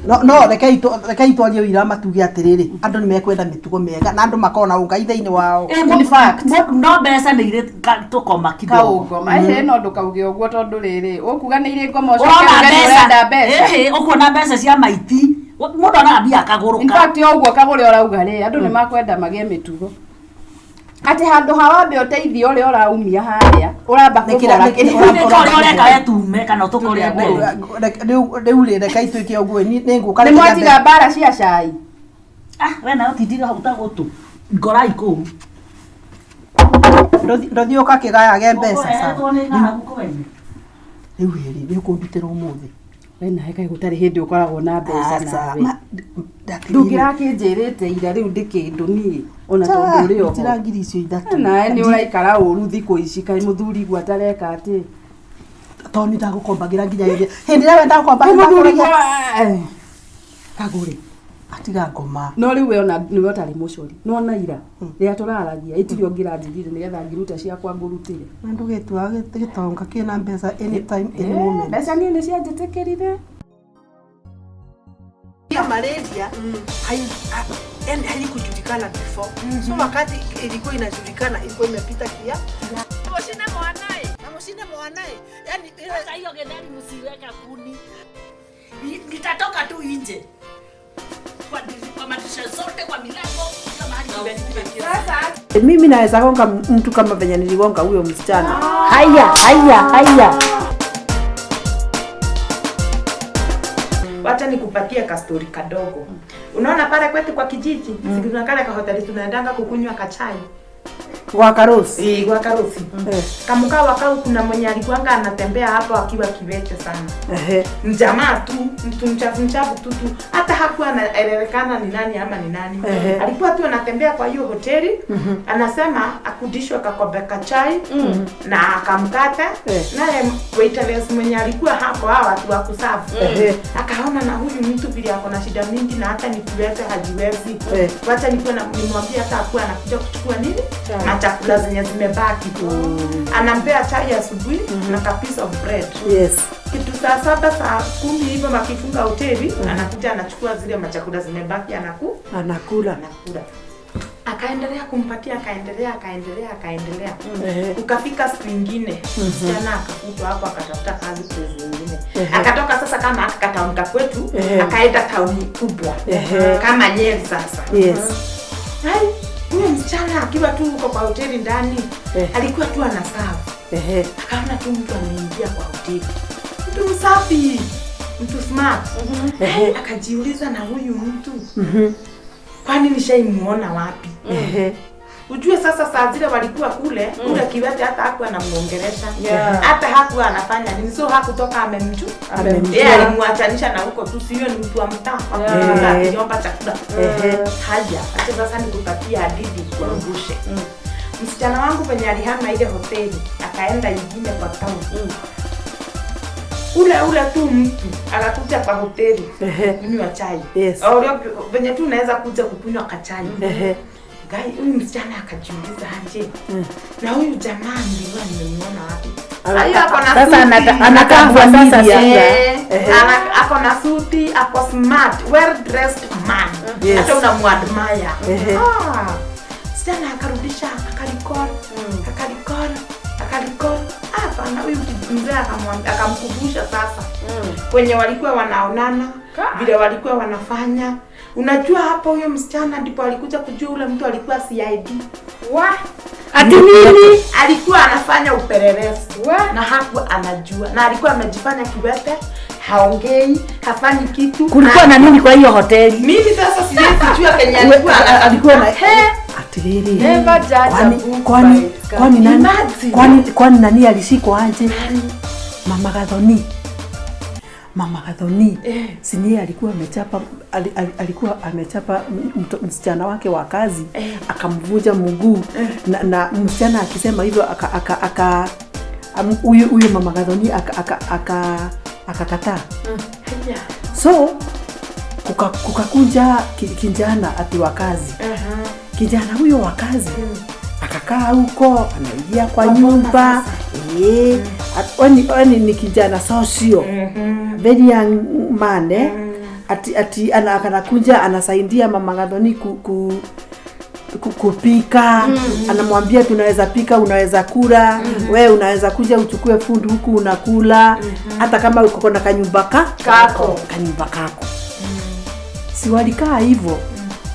No rekei twarie ũira matuge atĩrĩrĩ, andũ nĩ mekwenda mĩtugo mĩega na andũ makona ũngai thĩinĩ wao. In fact, no mbeca nĩ irĩ tũkoma kidogo. Kaũngoma ĩhĩ no ndũkauge ũguo tondũ rĩrĩ ũkuga nĩ irĩ ngoma ũcoke Ũrona uge nĩ ũrenda mbeca. Ĩhĩ ũkuona mbeca cia maiti mũndũ onaga mbia akagũrũka. In fact ũguo kagũre ũrauga rĩ, andũ nĩ makwenda magĩe mĩtugo. Atĩ handũ ha wambe ũteithio ũrĩa ũraumia harĩa ũramba kũbora kĩrĩa ũrĩa ũreka we tume kana ũtũkore mbere. Rĩu rĩ rekei twĩke ũguo nĩ ngũka. Nĩ mwatiga mbara cia cai. Ah we nayo tindire hau ta gũtũ ngorai kũu. Ndũthiĩ ũgakĩgayage mbeca sawa. Ũkũheetwo nĩ ng'aragu kwene. Rĩu ĩrĩ nĩ ũkũndutĩra ũmũthĩ. We nawe kaĩ gũtarĩ hĩndĩ ũkoragwo na mbeca Aca, nawe. Ndakĩrire. Ndũngĩrakĩnjĩrĩte ira rĩu ndĩ kĩndũ niĩ ona tondũ ũrĩ oho. Ndutĩra ngiri icio ithatũ. Nawe nĩ ũraikara ũru thikũ ici kaĩ mũthuri guo atareka atĩ. Tondũ nĩ ndagũkombagĩra nginya hĩndĩ hĩndĩ ĩrĩa we ndagũkombagĩra Mũthuri ndakũragia. guo kagũre. Atiga ngoma. No rĩu we ona nĩwe ũtarĩ mũcori. Nĩwona ira rĩrĩa tũraragia ĩtirĩ ũngĩranjĩrire nĩgetha ngĩruta ciakwa ngũrutĩre. Na ndũgĩtuaga gĩtonga kĩna mbeca anytime any moment. Mbeca niĩ nĩ cianjĩtĩkĩrire. Ya malaria yani haikujulikana before. So wakati ilikuwa inajulikana ilikuwa imepita kia. Mucine mwanae. Na mucine mwanae. Yani ile Sasa hiyo getheri msiweka kuni. Nitatoka tu nje. Kwa madirisha zote, kwa milango, kila mahali kiberiti. Mimi naweza gonga mtu kama venye niligonga huyo msichana. Haya, haya, haya. Wacha nikupatie kastori kadogo. Unaona pale kwetu kwa kijiji, mm. Kuna kale ka hoteli tunaendanga kukunywa kachai. Kwa Karosi. Eh, kwa Karosi. Kamukawa kau kuna mwenye alikuanga anatembea hapo akiwa kiwete sana. Ehe. Mjamaa tu, mtu mchafu mchafu tu tu. Hata hakuwa anaelewekana ni nani ama ni nani. Ehe. Alikuwa tu anatembea kwa hiyo hoteli, anasema akudishwe kakombe kachai na akamkate. Naye waitress mwenye alikuwa hapo, hawa watu wa kuserve. Ehe. Akaona na huyu mtu vile ako na shida mingi na hata ni kiwete hajiwezi. Wacha nikuwe na nimwambie hata akuwa anakuja kuchukua nini? Na chakula zenye zimebaki. Anampea chai asubuhi na ka piece of bread. Yes. Kitu saa 7 saa 10 hivyo wakifunga hoteli, anakuja anachukua zile machakula zimebaki Anakula. anakula. Akaendelea kumpatia, akaendelea, akaendelea, akaendelea. Ukafika siku ingine, msichana akakutwa hapo akatafuta kazi place nyingine. Akatoka sasa kama akataunka kwetu, akaenda tauni kubwa. Kama Nyeri sasa. Yes. Hai, huyo msichana akiwa tu huko kwa hoteli ndani, alikuwa tu anaserve. Ehe. Akaona tu mtu ameingia kwa hoteli. Mtu msafi, mtu smart. Hai, akajiuliza na huyu mtu. Kwani nishaimuona wapi? Ehe. Ujue sasa saa zile walikuwa kule, ule kiwete hata hakuwa anamuongelesha. Hata hakuwa anafanya nini, so hakutoka amemjua. Amemjua. Yeye alimuachanisha na huko tu, sio ni mtu wa mtaa. Yeah. Akiomba chakula. Haya, acha sasa nikupatie hadithi kuangushe. Msichana wangu venye alihama ile hoteli, akaenda ingine kwa town. Ule ule tu mtu akakuja kwa hoteli kunywa chai. Yes. Venye tu unaweza kuja kukunywa kachai. Ehe. Gai, huyu msichana akajiuliza aje. Na huyu jamaa nilikuwa nimemuona wapi? Hayo ako na Sasa suti. anatambua sasa sura. Ako na suti, ako smart, well dressed man. Yes. Hata unamuadmire. Ah. Msichana akarudisha, akarecall, akarecall, akarecall. Hapana, huyu mzee akamkumbusha sasa. Kwenye walikuwa wanaonana, vile walikuwa wanafanya. Unajua hapo huyo msichana ndipo alikuja kujua ule mtu alikuwa CID. Ati nini? Alikuwa anafanya upelelezi na hakuwa anajua, na alikuwa amejifanya kiwete, haongei, hafanyi kitu. Kulikuwa na nini kwa hiyo hoteli? Mimi sasa siwezi jua kenye alikuwa Alikuwa na He, atiriri. Never judge a Kwani book by kwani its cover. kwani nani Imagine. kwani nani alishikwa aje? Mama Gathoni. Mama Gathoni. Si niye alikuwa amechapa alikuwa amechapa msichana wake wa kazi akamvunja mguu na msichana akisema hivyo aka huyu Mama Gathoni akakataa. So kukakuja kijana ati wa kazi. Kijana huyo wa kazi akakaa huko, anaingia kwa nyumba. Yaani ni kijana socio. Very young man eh. Ati anakuja anasaidia Mama Gathoni kupika. Anamwambia tunaweza pika, unaweza kula, wewe unaweza kuja uchukue food huku unakula, hata kama uko na kanyumba Kako. Kanyumba kako. Si walikaa hivyo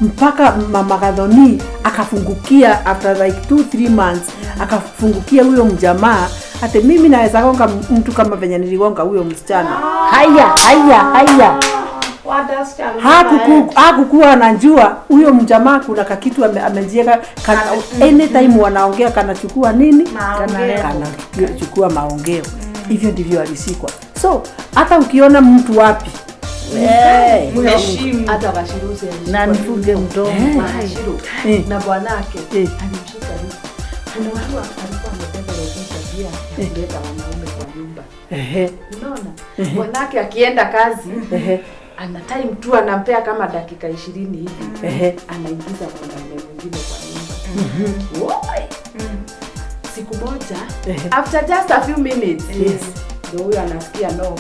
mpaka Mama Gathoni akafungukia after like 2-3 months, akafungukia huyo mjamaa ati mimi naweza gonga mtu kama venye niligonga huyo msichana. Haya, haya, haya. Hakukuwa anajua huyo mjamaa kuna kakitu amejieka anytime wanaongea kanachukua nini? Kanachukua maongeo. Hivyo ndivyo alishikwa. So hata ukiona mtu wapi mheshimu hata washiruze na nifunge mdomo Washiru na bwanake alimshika hivi. Kuna watu alikuwa amebeba tabia ya kuleta wanaume kwa nyumba. Unaona? Bwanake akienda kazi ana time tu anampea kama dakika 20 hivi. Anaingiza mwanaume mwingine kwa nyumba. Siku moja after just a few minutes ndio huyu anasikia knock.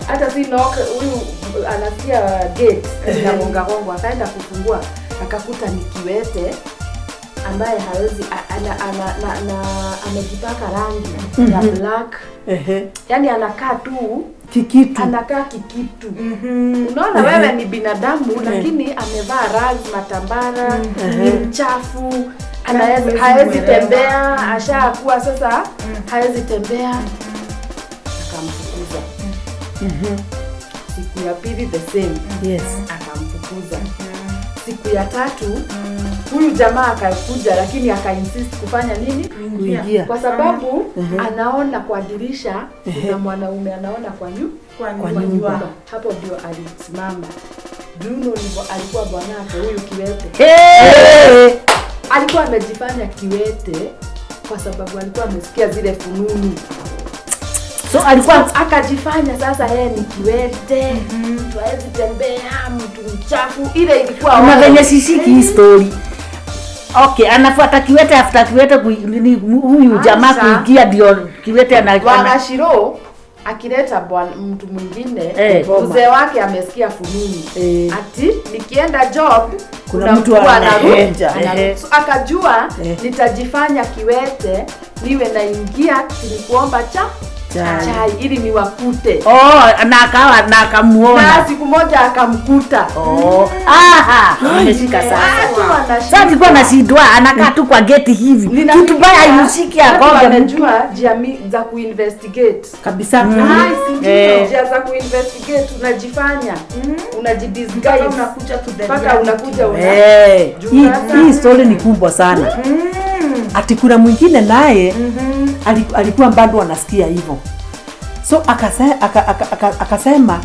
Hata si knock, huyu anasikia gate inagonga gongo, akaenda kufungua akakuta ni kiwete ambaye hawezi amejipaka rangi ya black. Yaani anakaa tu kikitu. Anakaa kikitu. Unaona wewe ni binadamu lakini amevaa rags, matambara, ni mchafu, hawezi tembea, ashakuwa sasa hawezi tembea. Akamfukuza. Siku ya pili the same. Yes. Akamfukuza. Siku ya tatu huyu jamaa akakuja lakini akainsist kufanya nini? Kuingia. Kwa sababu anaona kwa dirisha kuna mwanaume anaona kwa nyumba. Hapo ndio alisimama. Bruno alikuwa bwanake huyu kiwete. Alikuwa amejifanya kiwete kwa sababu alikuwa amesikia zile fununu. So alikuwa akajifanya sasa yeye ni kiwete, mtu hawezi tembea, mtu mchafu. Ile ilikuwa una venye sishiki hii story. Okay, anafuata kiwete after kiwete huyu jamaa kuingia ndio kiwete Wanashiro akileta mtu mwingine, mzee wake amesikia fununu. Ati nikienda job kuna mtu anaruja. So akajua nitajifanya kiwete niwe naingia nikuomba chai ili niwakute. Na akawa na akamuona. Na siku moja akamkuta. Aha, nimeshika sasa. Sasa nilikuwa nashindwa anakaa tu kwa gate hivi. Kitu baya haimshiki akonge. Anajua njia za kuinvestigate. Kabisa. Njia za kuinvestigate unajifanya, unajidisguise unakuja to the mpaka unakuja Hii story ni kubwa sana. Ati kuna mwingine naye alikuwa bado anasikia hivyo. So akasema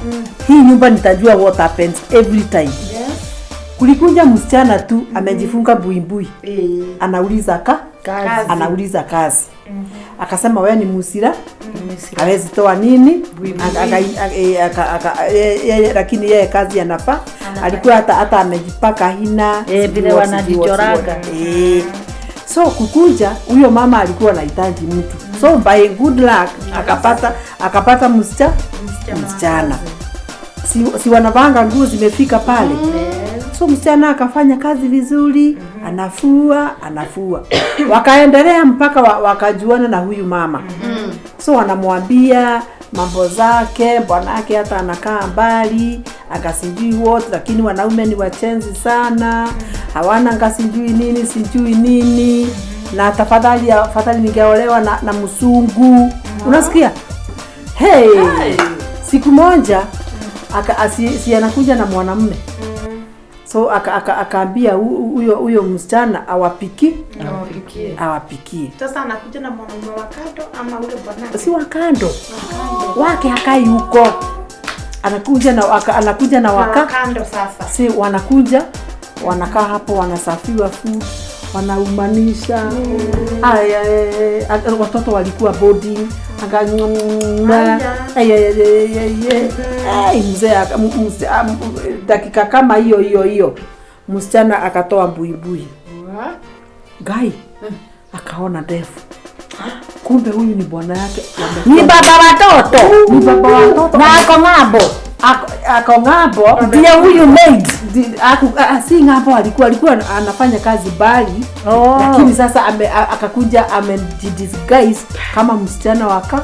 hii nyumba nitajua what happens every time. Yes. Kulikuja msichana tu amejifunga buibui. Anauliza kazi. Anauliza kazi. Akasema wewe ni musira. Hawezi toa nini? Lakini yeye kazi anafaa. Alikuwa hata amejipaka hina. Vile wanajichoraga. So kukuja huyo mama alikuwa anahitaji mtu. So by good luck akapata msichana. Si wanavanga nguo zimefika pale. So msichana akafanya kazi vizuri, anafua. Wakaendelea mpaka wakajuana na huyu mama. So wanamwambia mambo zake, bwanake hata anakaa mbali, akasijui wote, lakini wanaume ni wachenzi sana, hawana ngasijui nini, sijui nini. Na tafadhali ningeolewa na msungu. Unasikia? Hey. Siku moja si anakuja na mwanamume. So akaambia huyo msichana awapikie. Awapikie. Sasa anakuja na mwanamume wa kando ama ule bwana? Si wa kando. Wake hakai huko. Anakuja na waka kando sasa. Si wanakuja, wanakaa hapo, wanasafiwa food, wanaumanisha. Watoto walikuwa boarding. Mzee dakika kama hiyo msichana akatoa buibui. Gai akaona ndefu. Kumbe huyu ni bwana yake. Ni baba watoto. Ni baba watoto. Na ako ng'ambo. Ako ng'ambo. Ndiye huyu maid. Si ng'ambo, alikuwa anafanya kazi bali. Lakini sasa akakuja amejidisguise kama msichana waka.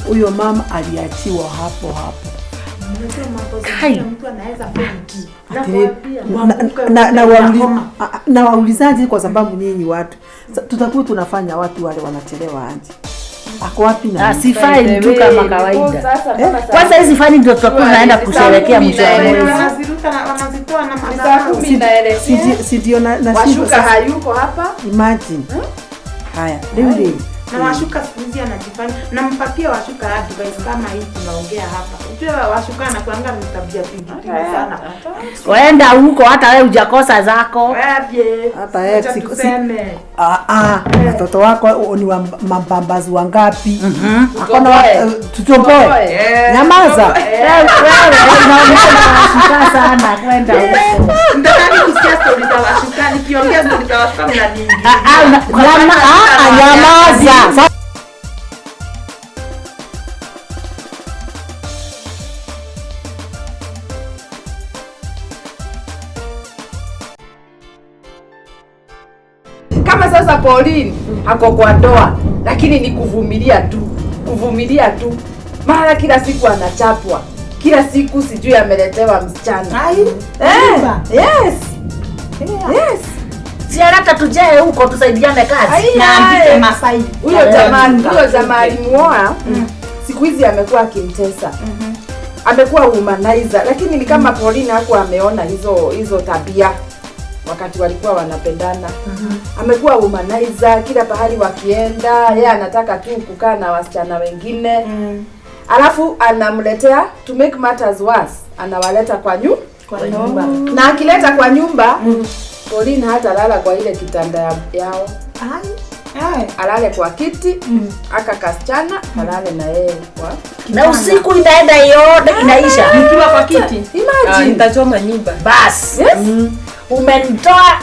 Huyo mama aliachiwa hapo hapo. Mtu anaweza fake. Na waulizaji kwa sababu nyinyi watu tutakuwa tunafanya watu wale wanachelewa aje. Ako wapi na? Sifai mtu kama kawaida. Kwanza hizi fani ndio tutakuwa tunaenda kusherehekea mwisho wa mwezi. Wanazitoa na madharau. Si ndio na Washuka hayuko hapa. Imagine. Haya, leo na Washuka siku hizi anajifanya, nampatia Washuka advice kama hii tunaongea hapa. Unajua Washuka anakuanga na tabia pingi sana. Waenda huko hata wewe hujakosa zako. Hata yeye tuseme. Watoto wako ni mambambazi wangapi? Akona tutomboe. Nyamaza. Wewe unaona Washuka sana kwenda huko. Ndio nani kusikia story za Washuka, nikiongea story za Washuka mnaniingia. Nyamaza. Kama sasa Pauline ako kwa ndoa, lakini ni kuvumilia tu. Mara kila siku anachapwa. Kila siku sijui ameletewa msichana. Yes. Yes. Si haraka tujae huko tusaidiane kazi. Na andike Masai. Huyo jamaa alimuoa. Siku hizi amekuwa akimtesa. Amekuwa womanizer, lakini ni kama Pauline hakuwa ameona hizo tabia wakati walikuwa wanapendana. Amekuwa womanizer kila pahali wakienda, yeye anataka tu kukaa na wasichana wengine. Alafu anamletea, to make matters worse, anawaleta kwa nyumba. Na akileta kwa nyumba, Pauline hata lala kwa ile kitanda yao. Alale kwa kiti, aka kasichana, alale na yeye kwa na usiku inaenda yote inaisha. Nikiwa kwa kiti. Imagine. Nitachoma nyumba. Bas. Yes. Umenitoa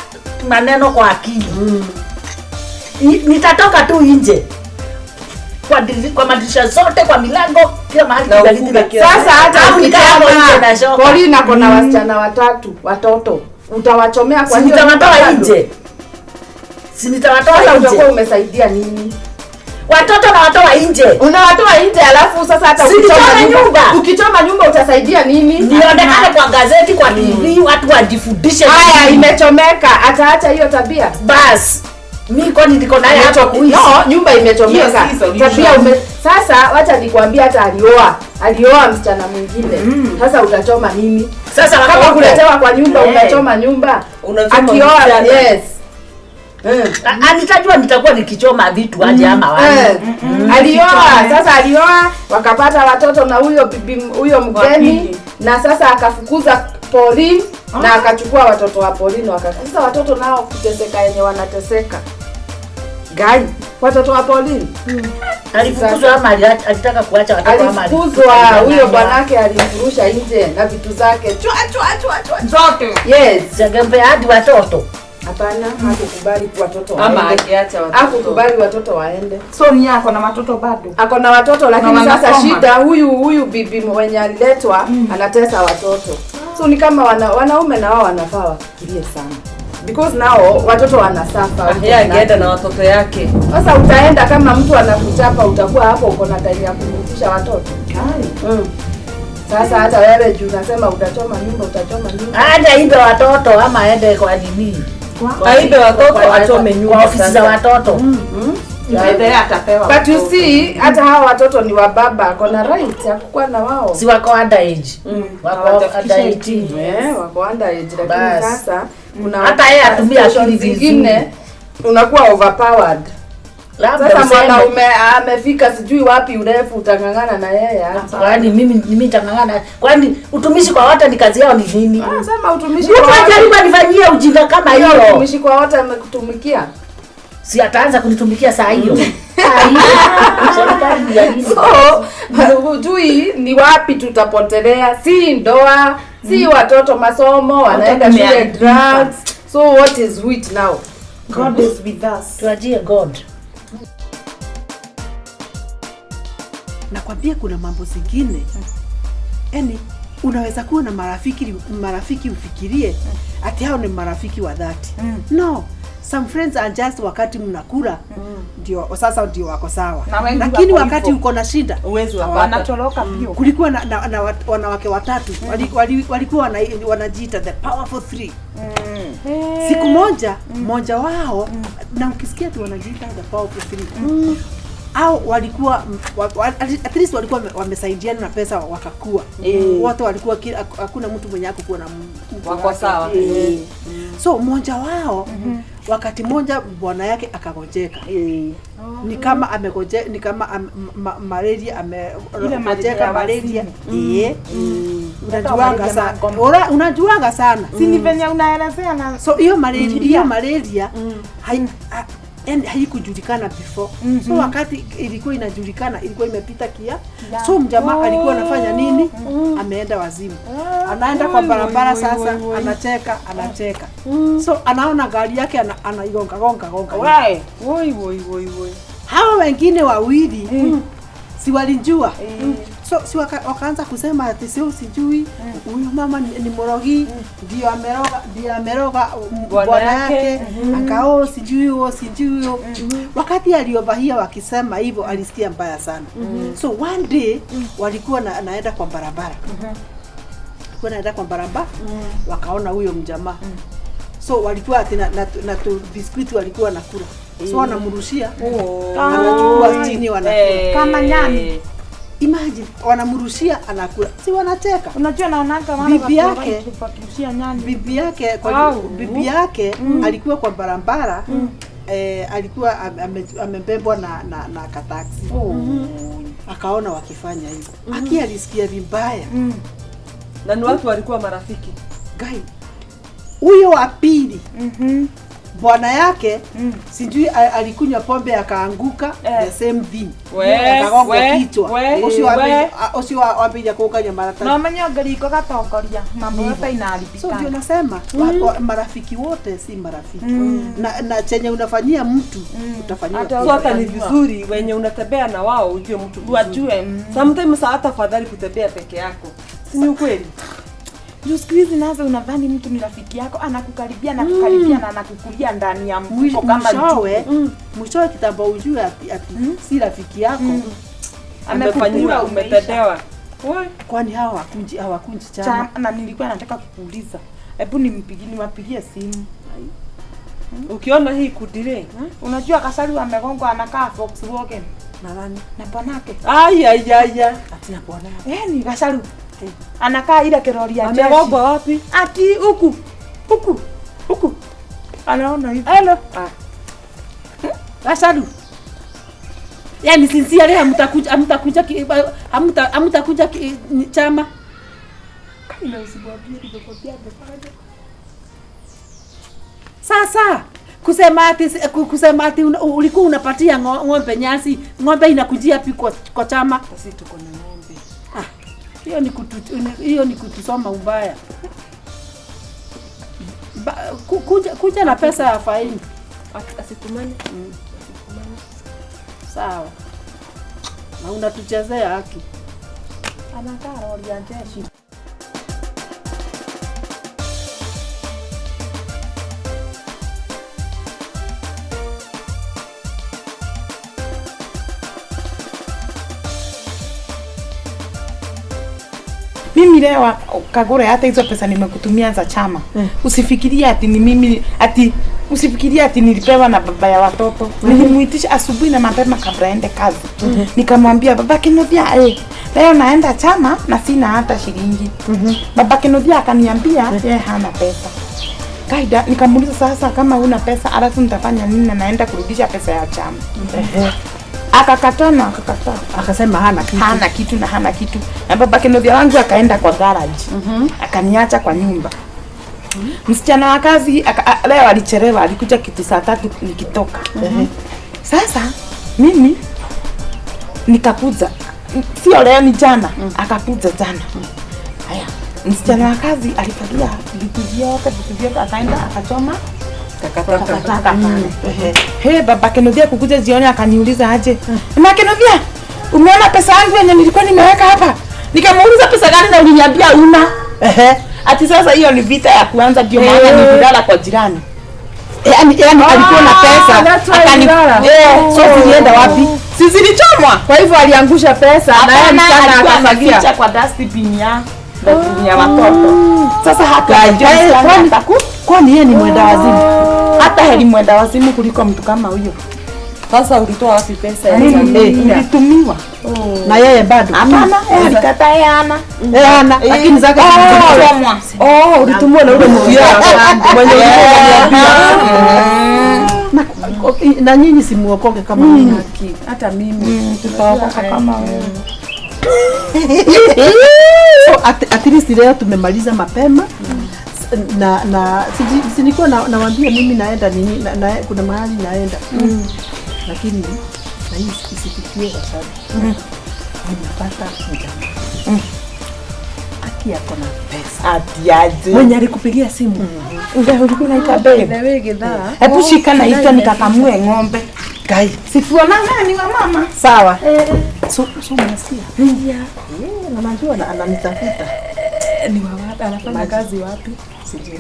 maneno kwa akili. Nitatoka tu nje. Kwa madirisha zote, kwa milango, kila mahali kibaridi. Sasa hata ukitaka Pauline ako na wasichana watatu, watoto. Utawachomea kwa hiyo. Nitawatoa nje. Si nitawatoa nje. Utakuwa umesaidia nini? Watoto nawatoa nje. Unawatoa nje alafu sasa hata ukichoma nyumba utasaidia nini? Nionekane kwa gazeti, kwa TV, watu wajifundishe. Haya, imechomeka, ataacha hiyo tabia. Bas. Mimi kwani niko naye hapo kuishi. No, nyumba imechomeka. Tabia sasa wacha nikwambie, hata alioa msichana mwingine. Sasa utachoma nini? Sasa kama kuletewa kwa nyumba unachoma nyumba. Akioa, yes. Nitajua nitakuwa nikichoma vitu aje ama wapi. Alioa, sasa alioa wakapata watoto na huyo bibi huyo mgeni, na sasa akafukuza Pauline na akachukua watoto wa Pauline sasa watoto nao kuteseka yenye wanateseka. Gani? Watoto wa Pauline. Alifukuzwa ama alitaka kuacha watoto ama alifukuzwa? Huyo bwanake alimfurusha nje na vitu zake. Chwa chwa chwa chwa zote. Yes, jagembe hadi watoto. Hapana, hakukubali watoto waende. Ama angeacha watoto. Hakukubali watoto waende. So ni ako na watoto bado. Ako na watoto lakini sasa shida huyu bibi mwenye aliletwa anatesa watoto. So ni kama wanaume na wao wanafaa wafikirie sana. Because nao watoto wanasafa. Yeye angeenda na watoto yake. Sasa utaenda kama mtu anakuchapa utakuwa hapo uko na time ya kumtisha watoto. Sasa hata wewe juu unasema utachoma nyumba, utachoma nyumba. Aje ibe watoto ama aende kwa nini? Aibe watoto achome nyumba. Kwa ofisi za watoto. Atapewa. But you see hata hawa watoto ni wa baba, ako na right ya kukuwa na wao. Si wako underage. Wako under 18. Wako underage lakini sasa kuna hata yeye atumia akili zingine unakuwa overpowered. Sasa mwanaume amefika sijui wapi urefu utangangana na yeye hata. Kwani mimi nitangangana? Kwani utumishi kwa wote ni kazi yao ni nini? Sema utumishi kwa wote. Mtu ajaribu anifanyie ujinga kama hiyo. Utumishi kwa wote amekutumikia. Si ataanza kunitumikia saa hiyo. So, hujui ni wapi tutapotelea, si ndoa, si watoto masomo, wanaenda shule drugs. So what is with now? God is with us. Tuajie God. Nakwambia kuna mambo zingine. Yaani unaweza kuwa na marafiki ufikirie ati hao ni marafiki wa dhati. No. Some friends are just wakati mnakula ndio sasa ndio wako sawa. Lakini wakati uko na shida uwezo wanatoroka pia. Kulikuwa na wanawake watatu walikuwa wanajiita the powerful three. Siku moja mmoja wao na ukisikia tu wanajiita the powerful three. Au walikuwa at least walikuwa wamesaidiana na pesa wakakua. Wote walikuwa, hakuna mtu mwenye hakukuwa na mtu Wako wake. sawa. So mmoja wao, wakati mmoja bwana yake akagonjeka. Ni kama amegonje, ni kama malaria, Ile malaria amegonjeka ya malaria. wazimu. Unajuanga Hata sana. malaria Unajuanga sana. Si ni venye unaelezea na So hiyo malaria, hiyo malaria yani haikujulikana before. So wakati ilikuwa inajulikana ilikuwa imepita kia. So mjamaa alikuwa anafanya nini? Ameenda wazimu. Anaenda kwa barabara sasa, anacheka, anacheka. So anaona gari yake anaigonga gonga gonga. Wai. Woi woi woi woi. Hawa wengine wawili si walijua. So si wakaanza kusema ati sio, sijui huyu mama ni mrogi, ndio ameroga Bwana bwana yake. yake, akao sijui huo sijui huo. Wakati aliovahia wakisema hivyo, alisikia mbaya sana. So one day walikuwa naenda kwa barabara, walikuwa naenda kwa barabara, wakaona huyo mjamaa. So walikuwa ati na tu biskuti walikuwa nakula, so wanamrushia, anachukua chini, wanakula. Kama nyani. Imagine, wanamrushia anakula, si wanacheka? Unajua naonanga wale Bibi watu yake wakirushia nyani. Bibi yake kwa Au. bibi yake alikuwa kwa barabara, alikuwa amebebwa na kataksi, akaona wakifanya hivyo. Aki alisikia vibaya. Na ni watu walikuwa marafiki. Guy, huyo wa pili, bwana yake, sijui alikunywa pombe akaanguka, the same thing, akagongwa kichwa. Ucio ucio wambĩrĩria kũngania maratathi. No menye ngariko gatongoria mambo yote So inaharibika. ndio nasema marafiki wote si marafiki, na chenye unafanyia mtu utafanyiwa Hata pia. So hata ni vizuri wenye unatembea na wao ujue mtu vizuri. Wajue. Sometimes hata afadhali kutembea peke yako. Si ni ukweli? Juu siku hizi nazo unadhani mtu ni rafiki yako, anakukaribia na kukaribia na anakukulia ndani ya mfuko kama Mwishowe kitambo ujue ati si rafiki yako. Amefanyiwa, Amekukula, umeisha. umetendewa. Woi. Kwani hawa hawakunji chama? Na nilikuwa nataka kukuuliza, hebu nimpigie, niwapigie simu. Ukiona hii kudire. Unajua Kasari amegongwa, anakaa Volkswagen Na nani? Na bwanake. Ai ai ai. Ai. Ati na bwana? Eh, ni Gacaru anakaa ile kirori ya jeshi. Amegongwa wapi? Ati huku huku huku anaona hivi. Hello. Gacaru. Yani sincerely hamtakuja chama. Kama usimwambie nimekwambia amefanya. Sasa kusema ati ulikuwa unapatia ng'ombe nyasi, ng'ombe inakujia pi kwa chama? Sisi tuko na ng'ombe. Ah, hiyo ni kutusoma ubaya. Kuja na pesa ya faini. Asitumane. Sawa. Na unatuchezea haki. Anakaa rori ya jeshi. Mimi leo Kagure, hata hizo pesa nimekutumia za chama, usifikirie ati ni mimi, ati usifikirie ati nilipewa na baba ya watoto. Nilimuitisha asubuhi na mapema kabla aende kazi. Nikamwambia, "Baba Kinuthia, leo naenda chama na sina hata shilingi." Baba Kinuthia akaniambia yeye hana pesa. Kaida, nikamuuliza, "Sasa kama huna pesa alafu nitafanya nini na naenda kurudisha pesa ya chama?" Akakataa na akakataa. Akasema hana kitu. Hana kitu na hana kitu. Na baba Kinuthia wangu akaenda kwa garage, akaniacha kwa nyumba. Msichana wa kazi leo alichelewa, alikuja kitu saa 3 nikitoka. Sasa mimi nikakuja, sio leo, ni jana, akakuja jana. Haya, msichana wa kazi alifagia vitu vyote, akaenda akachoma takataka pale. He, baba Kinuthia kukuja jioni akaniuliza aje, "Ma Kinuthia, umeona pesa yangu yenye nilikuwa nimeweka hapa?" Nikamuuliza, "Pesa gani na uliniambia una?" Ati sasa hiyo ni vita ya kuanza, ndio maana nililala kwa jirani. Yani alikuwa na pesa. That's why ulilala. Eh, So zilienda wapi? Si zilichomwa? Kwa hivyo aliangusha pesa na yeye Hapana, msichana alikuwa akafagia. ameficha kwa dustbin ya watoto. Sasa hata Kwani yeye ni mwenda wazimu? Hata heri mwenda wazimu kuliko mtu kama huyo. Sasa ulitoa wapi pesa ya Nilitumiwa. Na yeye bado. Hapana, yeye alikataa yeye hana. Yeye hana, lakini zake zilichomwa. Oh, ulitumwa na ule mtu yako mwenye ulikuwa. Na nyinyi simuokoke kama mimi. Hata mimi tutaokoka kama wewe. So at least leo tumemaliza mapema. Na sinikuwa nawaambia mimi naenda nini na kuna mahali naenda. Lakini na hii isifikie kwa sababu nimepata mjamaa. Ati yako na pesa. Ati aje. Mwenye alikupigia simu. Ndio ulikuwa unaita babe. Hebu shika na hicho nikakamue ng'ombe. Kai. Situonana ni wa mama. Sawa. So unasikia? Ndio. Na najua ananitafuta. Ni wa wapi? Anafanya kazi wapi? Sijui.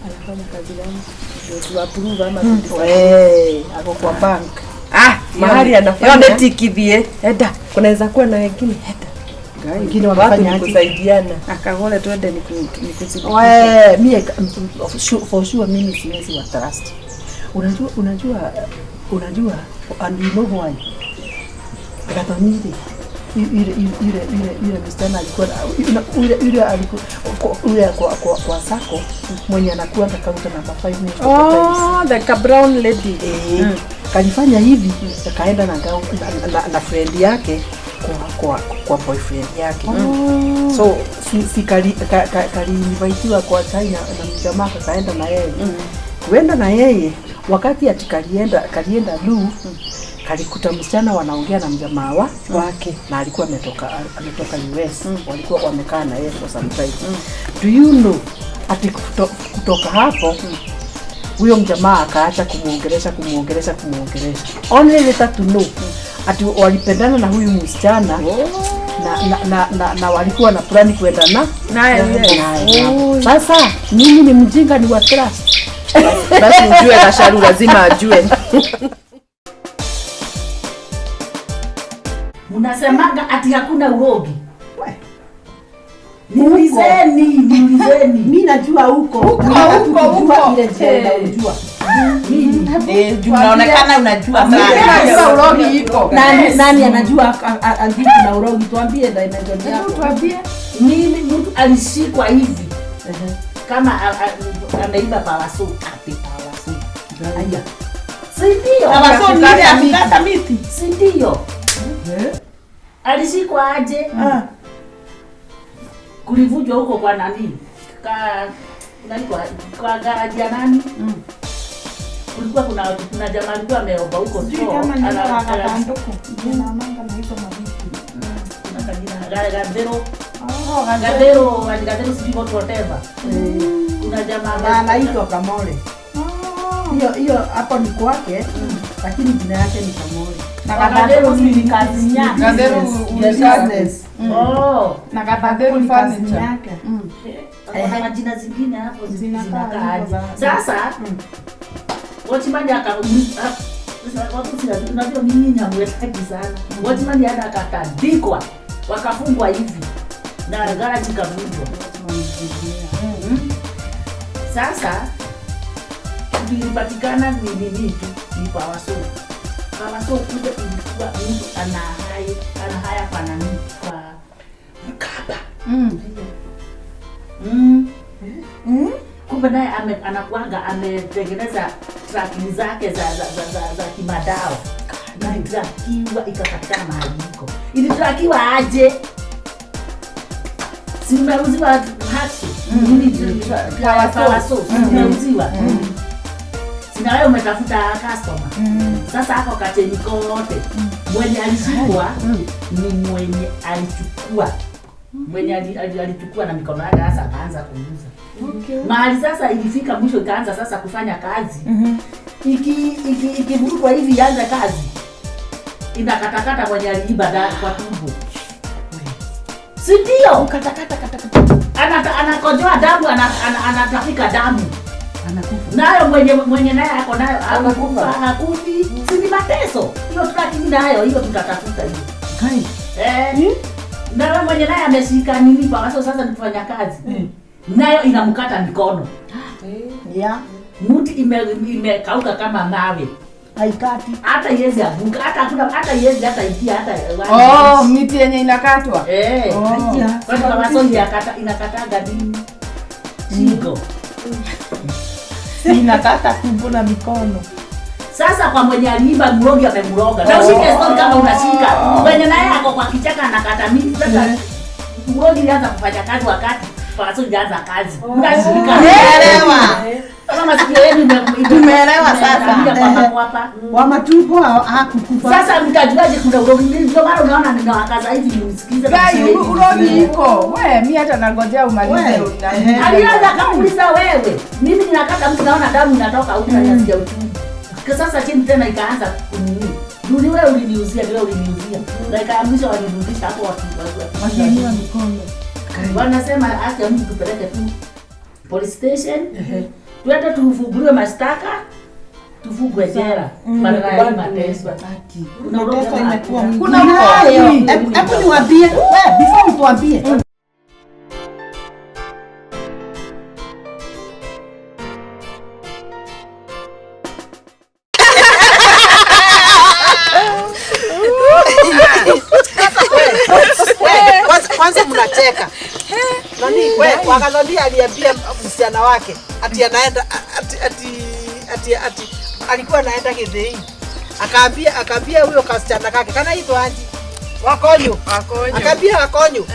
Anafanya kazi gani? Ndio tuapprove ama tudisagree. Ako kwa bank. Mahali anafanya. Yone tikithie. Eda, kunaweza kuwa na wengine. Eda. Wengine wanafanya kusaidiana. Akagole twende nikusidikize. Wewe mimi for sure mimi siwezi wa trust. Unajua and you know why? Gatonire. Yule msichana alikuwa yule alikuwa yule kwa sako mwenye anakuwa na counter number 5. Oh, the brown lady. Kalifanya hivi akaenda na friend yake kwa boyfriend yake. So si kali invitiwa kwa China na mjamaa akaenda na yeye. Kuenda na yeye wakati ati kalienda lu kalikuta msichana wanaongea na mjamaa wake na alikuwa ametoka US. Walikuwa wamekaa na yeye for some time. Do you know ati kutoka hapo huyo mjamaa akaacha kumuongelesha. Only later to know ati walipendana na huyu msichana na walikuwa na plani kwenda na naye. Sasa mimi ni mjinga ni wa trust. Basi ujue Gasharu lazima ajue. Mnasemaga ati hakuna urogi. Niulizeni. Mimi najua huko. Huko. Ile njia unajua. Unaonekana unajua sana. Najua urogi iko. Nani anajua andiku na urogi? Tuambie dimension yako. Tuambie. Mimi mtu alishikwa hivi. Kama anaiba power saw, ati power saw. Aya. Si ndio? Power saw ni ile ya kukata miti. Si ndio? Alishikwa aje? Kulivujwa huko kwa nani? Kwa garaji ya nani? Kulikuwa kuna jamaa alikuwa ameomba huko sio? Kama ni anakanduku. Ninaonanga na hizo mavitu. Kuna kajina Gadero. Gadero sijui what whatever. Kuna jamaa anaitwa Kamore. Hiyo hapo ni kwake, lakini jina yake ni Kamore. Na Gadero ni kazi yake. Gadero business. Oh, na Gadero ni kazi yake. Kuna majina zingine hapo zinakaa. Sasa watchman unajua mimi nyamwetaki sana. Watchman hata akatandikwa, wakafungwa hivi na garage ikavunjwa. Sasa ilipatikana ni nini tu ni power saw. Power saw kumbe ilikuwa mtu anahaya kwa nani kwa Mkapa. Kumbe naye anakuanga ametengeneza tracking zake za kimadao. Na ilitrakiwa ikapatikana mahali iko. Ilitrakiwa aje? Si umeuziwa haki. Power saw. Umeuziwa. Sina wewe umetafuta customer. Sasa hapo kacheni kote. Mwenye alishikwa ni mwenye alichukua. Mwenye alichukua na mikono yake sasa akaanza kuuza. Okay. Mahali sasa ilifika mwisho ikaanza sasa kufanya kazi. Ikivurugwa hivi ianze kazi. Inakatakata mwenye aliiba kwa tumbo. Si ndio? Katakata. Anakojoa damu, anatapika damu. Anakufa. Nayo mwenye naye ako nayo anakufa. Hakufi. Si ni mateso. Hiyo tracking nayo hiyo tutatafuta hiyo. Kai. Na mwenye naye ameshika nini kwa sasa ni kufanya kazi. Nayo inamkata mikono. Yeah. Mti imekauka kama mawe. Haikati. Hata iwezi anguka, hata hakuna hata iwezi hata itia hata. Oh, miti yenye inakatwa. Eh. Kwa sababu masoji yakata inakataga nini? Shingo. Inakata tumbo na mikono. Sasa kwa mwenye aliiba mrogi amemroga. Na ushike story kama unashika. Mwenye naye ako kwa kichaka anakata miti. Sasa mrogi alianza kufanya kazi wakati Paso jaza kazi. Unashika. Elewa. Kama masikio yenu tumeelewa sasa. Wa matumbo hakukufa. Sasa mtajuaje kuna urogi? Ndio maana unaona ninawakaza hivi msikize. Gai urogi iko. Wewe mimi hata nangojea umalize. Alianza kamuuliza wewe. Mimi ninakata mtu naona damu inatoka huku na nasikia uchungu. Sasa chini tena ikaanza kunini. Ndio wewe uliniuzia, ndio uliniuzia. Dakika ya mwisho walirudisha hapo watu. Wakiinua mikono. Wanasema acha mtu tupeleke tu police station. Tuende tufunguliwe mashtaka, tufungwe jela. Badala ya mateso. Kuna mateso imekuwa. Kuna urogi. Hebu niwaambie, wewe before mtuambie. Kwanza mnacheka. Nani wewe wakazambia aliambia msichana wake ati anaenda ati alikuwa anaenda Githii. Akaambia huyo kasichana kake kanaitwa Anji. Wakonyo. Akaambia Wakonyo.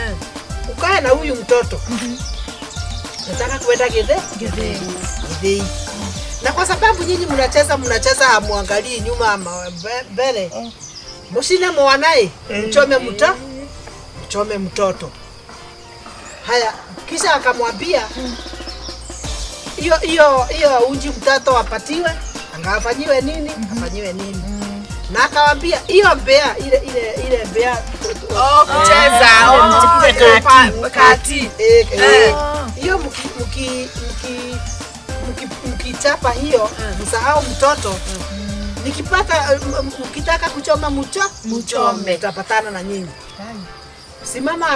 Ukae na huyu mtoto. Nataka kuenda Githii. Na kwa sababu nyinyi mnacheza hamuangalii nyuma ama mbele. Mshine mwanae mchome mtoto. Chome mtoto. Haya, kisha akamwambia hiyo uji mtoto apatiwe, angafanyiwe nini? Afanyiwe nini? Na akamwambia hiyo mbea ile mbea kucheza kati. Hiyo mkichapa hiyo msahau mtoto. Nikipata mkitaka kuchoma mchome tutapatana na nyinyi. Si mama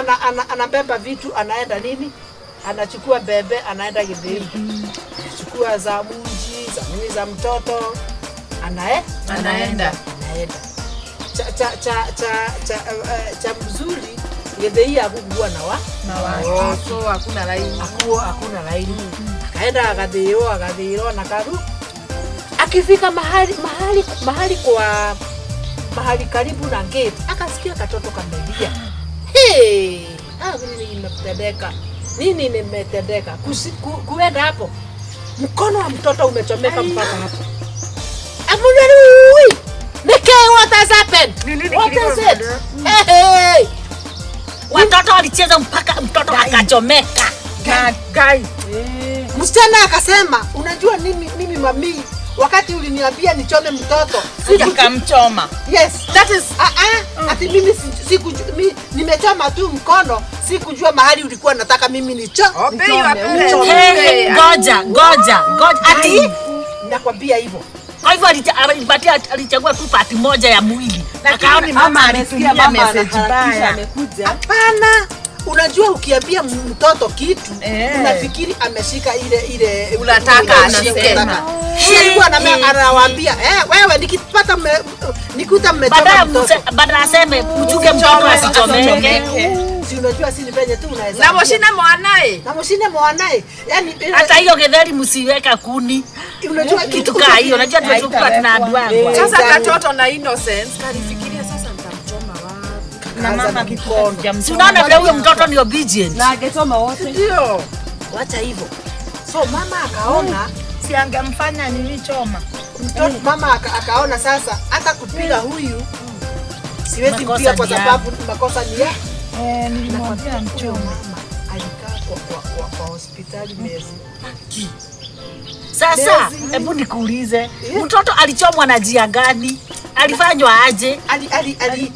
anabeba vitu anaenda nini? Anachukua bebe anaenda Githii. Anachukua za mji, za nini za mtoto. Anaenda. Cha mzuri Githii hakukuwa na watu. So hakuna laini. Hakuna laini. Akaenda akadhiirwa na karu. Akifika mahali kwa mahali karibu na gate, akasikia katoto kamelia. Hey, nini nimetendeka? Nini nimetendeka? Kuenda hapo. Mkono wa mtoto umechomeka mpaka hapo. Amunarui! Nike, what has happened? What is it? Hey! Watoto walicheza mpaka mtoto akachomeka. Gai. Msichana akasema, unajua mimi mami, wakati uliniambia nichome mtoto, nikamchoma. Yes. That is ati mimi siku nimechoma tu mkono, sikujua mahali ulikuwa nataka mimi nichome. Ngoja. Ati nakwambia hivyo. Kwa hivyo alichagua tu part moja ya mwili. Lakini mama alisikia message mbaya. Amekuja. Hapana. Unajua ukiambia mtoto kitu unafikiri ameshika ile unataka ashike. Si alikuwa anawaambia wewe nikipata nikuta mmechoma mtoto. Badala aseme mchunge mtoto asichomeke. Si unajua si ni venye tu unaweza. Na mshine mwanae. Na mshine mwanae. Yaani hata hiyo getheri msiweka kuni. Unajua kitu kaa hiyo unajua tunachukua tunaambiwa. Sasa katoto na innocence kalifikiria sasa nitamchoma wapi? Na mama mikono. Si unaona vile huyo mtoto ni obedient. Na angechoma wote. Ndio. Wacha hivyo. So mama akaona si angemfanya nini choma. Mtoto mama akaona sasa hata kupiga huyu siwezi kupiga kwa sababu makosa ni ya. Nilimwambia mchome. Mama alikaa kwa hospitali miezi. Sasa hebu nikuulize, mtoto alichomwa na njia gani? Alifanywa aje? Ali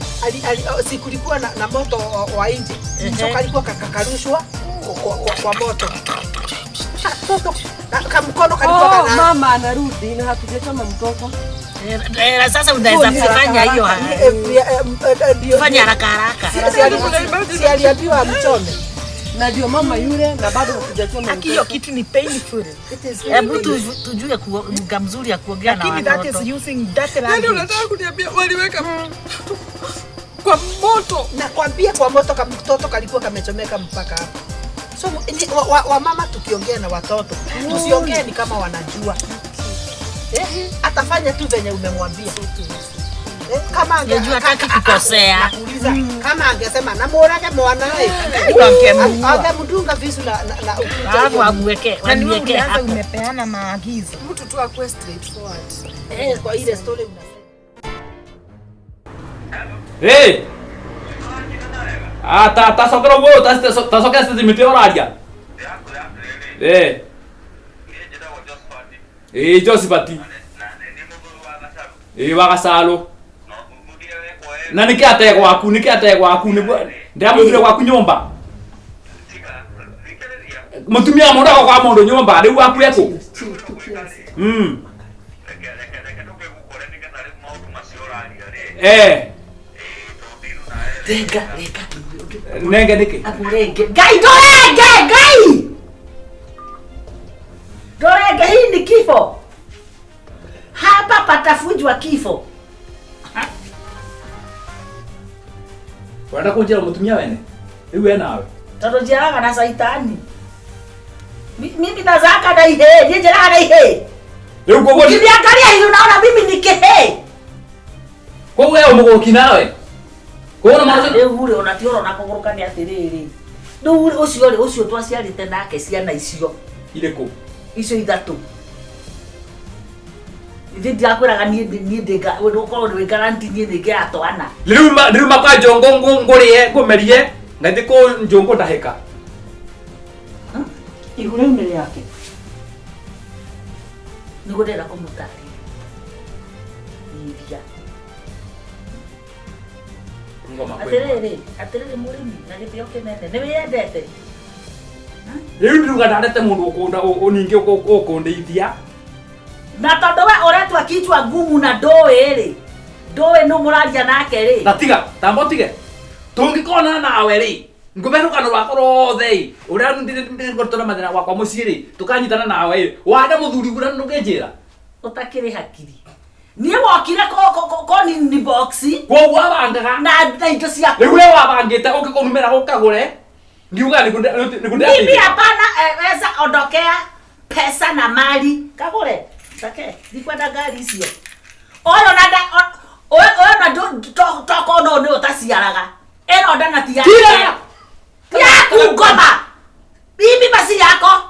si kulikuwa na moto wa nje. So kalikuwa kakarushwa kwa moto. Mtoto mkono kalikuwa kana. Mama anarudi na hatujachoma mtoto. Sasa unaweza kufanya hiyo. Fanya haraka haraka. Si aliambiwa amchome. Na ndio mama yule na bado hatujachoma. Aki hiyo kitu ni painful. Hebu tujue lugha mzuri ya kuongea na Lakini that watoto. is using dirty Yaani language. unataka kuniambia waliweka kwa moto. Nakwambia kwa moto mtoto kalikuwa kamechomeka mpaka hapo. So wamama tukiongea na watoto tusiongee ni kama wanajua. Atafanya tu venye umemwambia. Kama ange Unajua hataki kukosea. Nakuuliza kama angesema namurage mwana Angemuua. angemdunga visu na ukuta. Alafu amweke, Na ni wewe waniweke ulianza hapo. umepeana maagizo. Mtu tu akuwe straightforward. Kwa ile story unasema. Hey! Ah, ta ta sokera guo, ta ta sokera sisi oraria. Eh. Eh, Josephat. Eh, wa Gasalo. Na niki ate gwaku, niki ate gwaku niguo ndiramuthire gwaku nyumba. Mutumia mundu ago kwa mundu nyumba riu gwaku eku. Eh. Renga, renga. Nenge niki. Akurenge. Ngai ndorenge, Ngai. Ndorenge, hii ni kifo. Hapa patafujwa kifo. Urenda kunjira mutumia wene? Riu we nawe. Tondu njiaraga na caitani. Mimi nazaka na ihe, niĩ njaraga na ihe. Riu koguo Ukiniangalia hivi unaona mimi ni kihe. Koguo we mũgũki nawe. Koguo na Rĩu rĩ ona ti ũrona kũgũrũka nĩ atĩrĩrĩ. Rĩu ũcio rĩ ũcio twaciarĩte nake ciana icio. Irĩkũ? Icio ithatũ. Ithe ndirakwĩraga niĩ niĩ ndĩ ũkorwo nĩ guarantee niĩ nĩ twana. Rĩu makwa njongo ngũrĩe ngũmerie ngathi kũ njongo ndahĩka. Ihu rĩu nĩ rĩake. Nĩguo ndĩrenda kũmũtarĩria. Iria. Atĩrĩrĩ, atĩrĩrĩ mũrĩmi na gĩtĩo kĩnene nĩ wĩyendete. Rĩu ndiruga ndarete mũndũ ũkũnda ningĩ ũkũndeithia. Na tondũ we ũretua kichwa ngumu na ndũĩ rĩ, ndũĩ nũ mũraria nake rĩ. Ta tiga, tamba ũtige. Tũngĩkona nawe rĩ, ngũbe rũgano rwakwa rwothe ĩ, ũrĩa ndĩngorĩtwo na mathĩna gwakwa mũciĩ rĩ, tũkanyitana nawe ĩ, wanda mũthuri ũrĩa ndũngĩnjĩra. Ũtakĩrĩ hakiri. Niĩ wokire ko ni box. Koguo wabangaga. Na indo ciaku. Rĩu we wabangĩte ũke kũnumĩra gũkagũre. Ngiuga nĩkũndĩ. Mimi hapana weza ondokea pesa na mali. Kagũre. Take, ndikwenda ngari icio. Ũyũ na ũyũ na toko no nĩ ũtaciaraga. Ĩno nda na ti yake. Yaku ngoma. Mimi basi yako.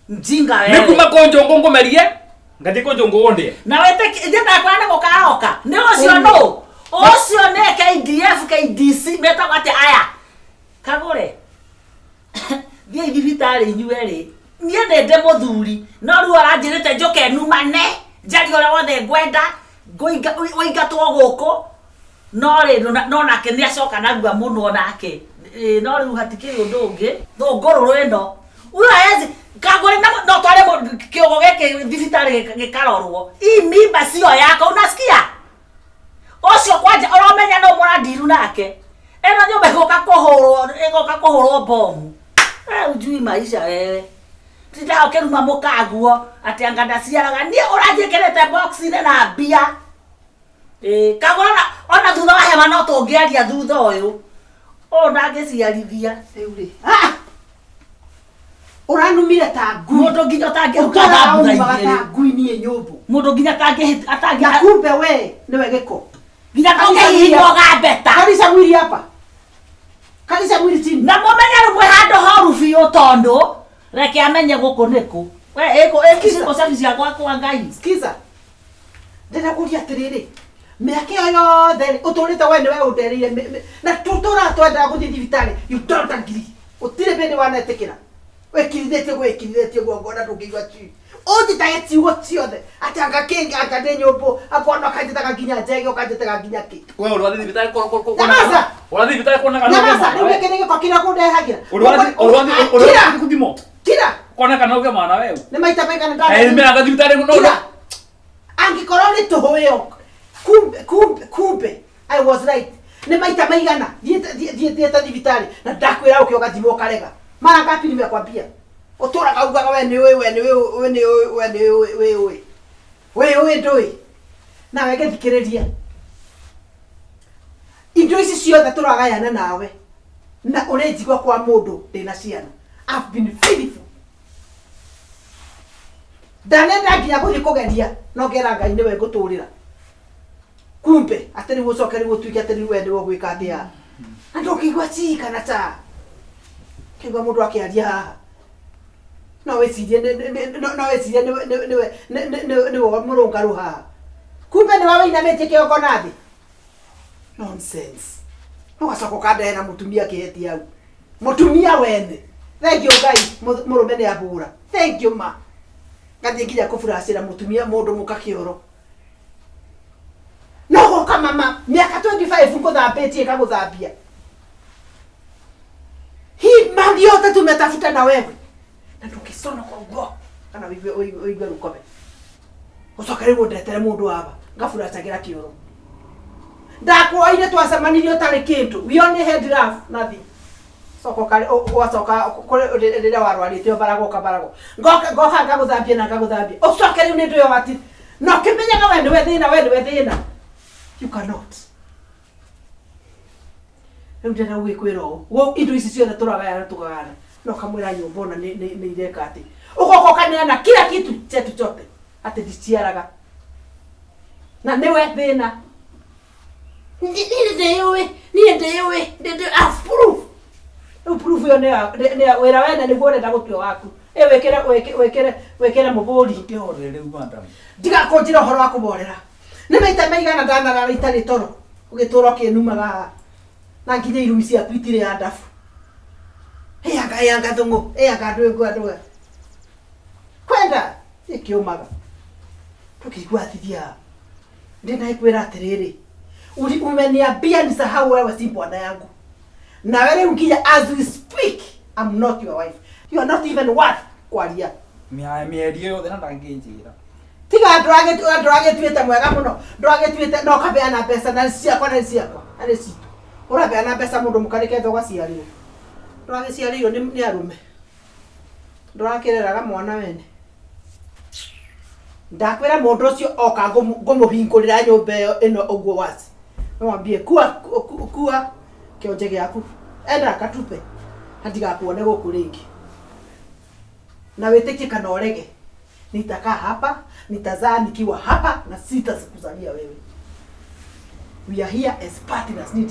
Mjinga wewe. Nĩ kuma kũ njongo ngũmerie. Ngathi kũ njongo ũndĩe. Na wete ndĩndakora nĩ gũkaroka. Nĩ ũcio nũ? Ũcio nĩ KDF KDC metagwo atĩa aya. Kagũre. Thiĩ thibitarĩ inyuĩ rĩ. Niĩ nĩ ndĩ mũthuri no rĩu aranjĩrĩte njũke numane njarie ũrĩa wothe ngwenda ũingatwo gũkũ no rĩ no nake nĩ acoka narua mũno nake no rĩu hatikĩrĩ ũndũ ũngĩ thũngũrũrũ ĩno huyo hawezi Kagũre no tware kĩogo gĩkĩ thibitarĩ gĩkarorwo. Hii mimba sio yako unasikia? Ũcio kwanja ũramenya no mũrandiru nake. Ĩno nyũmba ĩgũka kũhũrwo bomu. Ujui maisha wewe. Tinda ũkĩruma mũkaguo atĩ anga ndaciaraga niĩ ũranjĩkĩrĩte box-inĩ na mbia. Kagũra ona thutha wa hema no tũngĩaria thutha ũyũ. Ũyũ ndangĩciarithia. Rĩu rĩ. Ah! Ũranumire ta ngui. Mũndũ nginya ũtangĩhuka thambura igĩrĩ. Ta ngui niĩ nyũmbũ. Mũndũ nginya atangĩ. Na kumbe we nĩwe gĩko. Nginya tũngĩhihinywo gambeta. Karisa mwiri hapa. Karisa mwiri chini. Na mũmenye rĩu mwĩ handũ horu biũ tondũ reke amenye gũkũ nĩkũ. We ĩkũ ĩkũ cia gwakwa Ngai. Sikiza. Ndĩrakũria atĩrĩrĩ. Mĩaka ĩyo yothe ũtũrĩte we nĩwe ũndereire na tũtũraga twendaga gũthiĩ thibitarĩ you don't agree. Gũtirĩ bĩndĩ wanetĩkĩra. Wĩkirithĩtie gwĩkirithĩtie guo ngona ndũngĩigua chi. Ũnjĩtage ciugo ciothe atĩ anga kĩngĩ anga ndĩ nyũmbũ akona ũkanjĩtaga nginya njege ũkanjĩtaga nginya kĩ. We ũrathiĩ thibitarĩ Nyamaza. Ũrathiĩ thibitarĩ kuona kana Nyamaza rĩu gĩkĩ nĩ gĩko kĩrĩa kũndehagĩra. Ũrathiĩ gũthimwo. Kira. Kuona kana ũgĩe mwana wewe. Nĩ maita maigana Mĩaka thibitarĩ no. Kira. Angĩkorwo nĩ tũhũ ĩyo kumbe kumbe kumbe I was right. Nĩ maita maigana thiĩte thibitarĩ na ndakwĩra ũke ũgathimwo ũkarega. Mara ngapi nimekwambia? Ũtũraga ugaga we nĩ ũĩ, we nĩ ũĩ, we nĩ ũĩ, we nĩ ũĩ, we ũĩ. We ũĩ ndũĩ. Nawe gĩthikĩrĩria. Indo ici ciothe tũragayana nawe na ũrĩ njigua kwa mũndũ ndĩna ciana. I've been faithful. Ndanenda nginya gũthiĩ kũgeria no ngera Ngai nĩwe ngũtũrĩra. Kumbe atĩ rĩu ũcoke rĩu ũtuĩke atĩ rĩu we nĩwe ũgwĩka atĩa. Na ndũkĩigua cii kana ta. Kĩigua mũndũ akĩaria haha. No wĩcirie no wĩcirie nĩwe nĩwe mũrũngarũ haha. Kumbe nĩwe wĩinamĩtie kĩongo na thĩ. Nonsense. Ũgacoka ũkandehera mũtumia kĩheti hau. Mũtumia wene. Thank you Ngai mũrũme nĩ ahũra. Thank you ma. Ngathiĩ nginya kũburacĩra mũtumia mũndũ mũka kĩoro. No goka mama mĩaka 25 ngũthambĩtie ĩkagũthambia. Hii mali yote tumetafuta na wewe. Na ndũngĩconoka ũguo kana ũigue rũkome. Ũcoke rĩu ũndetere mũndũ waba ngaburacagĩra kĩoro. Ndakuoire twacemanirie ũtarĩ kĩndũ. We only had love, nothing. Coka ũgacoka rĩrĩa warwarĩte ũbaragwo ũkabaragwo. Ngoka ngoka ngagũthambia na ngagũthambia. Ũcoke rĩu nĩ ndũyo wati. Na ũkĩmenyaga we nĩwe thĩna, we nĩwe thĩna. You cannot. Rĩu ndĩrenda gũgĩkwĩra ũũ. Indo ici ciothe tũragayana tũkagayana. No kamwĩra nyũmba ona nĩ ireka atĩ. Ũgoka ũkaneana kila kitu chetu chote. Atĩ ndiciaraga. Na nĩwe thĩna. Niĩ ndĩyũĩ, niĩ ndĩyũĩ, ndĩ proof. Rĩu proof ĩyo nĩ wĩra wene nĩguo ũrenda gũtua waku. Ĩ wĩkĩre wĩkĩre wĩkĩre mũbũri. Ndũkĩhorere rĩu madam. Tiga kũnjĩra ũhoro wa kũborera. Nĩ maita maigana ndanarara itarĩ toro ũgĩtũra ũkĩnumaga haha. Na nginya irumi ciaku itirĩ andabu. Ĩanga ĩanga thũng'ũ, ĩanga ndwĩngũ andũ. Kwenda ĩkĩũmaga. Tũkĩigua athithia. Ndĩna ĩkwĩra atĩrĩrĩ. Umeniambia nisahau wewe si bwana yangu. Na wewe nginya as we speak, I'm not your wife. You are not even worth kwaria. Mĩario yothe na ndangĩnjĩra. Tiga ndũragĩtuĩte mwega mũno. Ndũragĩtuĩte no ũkabeana mbeca na ciakwa na ciakwa na nĩ citũ. Ũrabeana mbeca mũndũ mũka nĩketha ũgaciarĩrwo. Ndũragĩciarĩirwo nĩ arũme. Ndũrakĩreraga mwana wene. Ndakwĩra mũndũ ũcio oka ngũmũhingũrĩra nyũmba ĩyo ĩno ũguo waci. Mwambie kua kua kĩonje gĩaku. Enda katupe. Na ndigakuone gũkũ rĩngĩ. Na wĩtĩkie kana ũrege. Nitakaa hapa, nitazaa nikiwa hapa na sitakuzalia wewe. We are here as partners. Nindie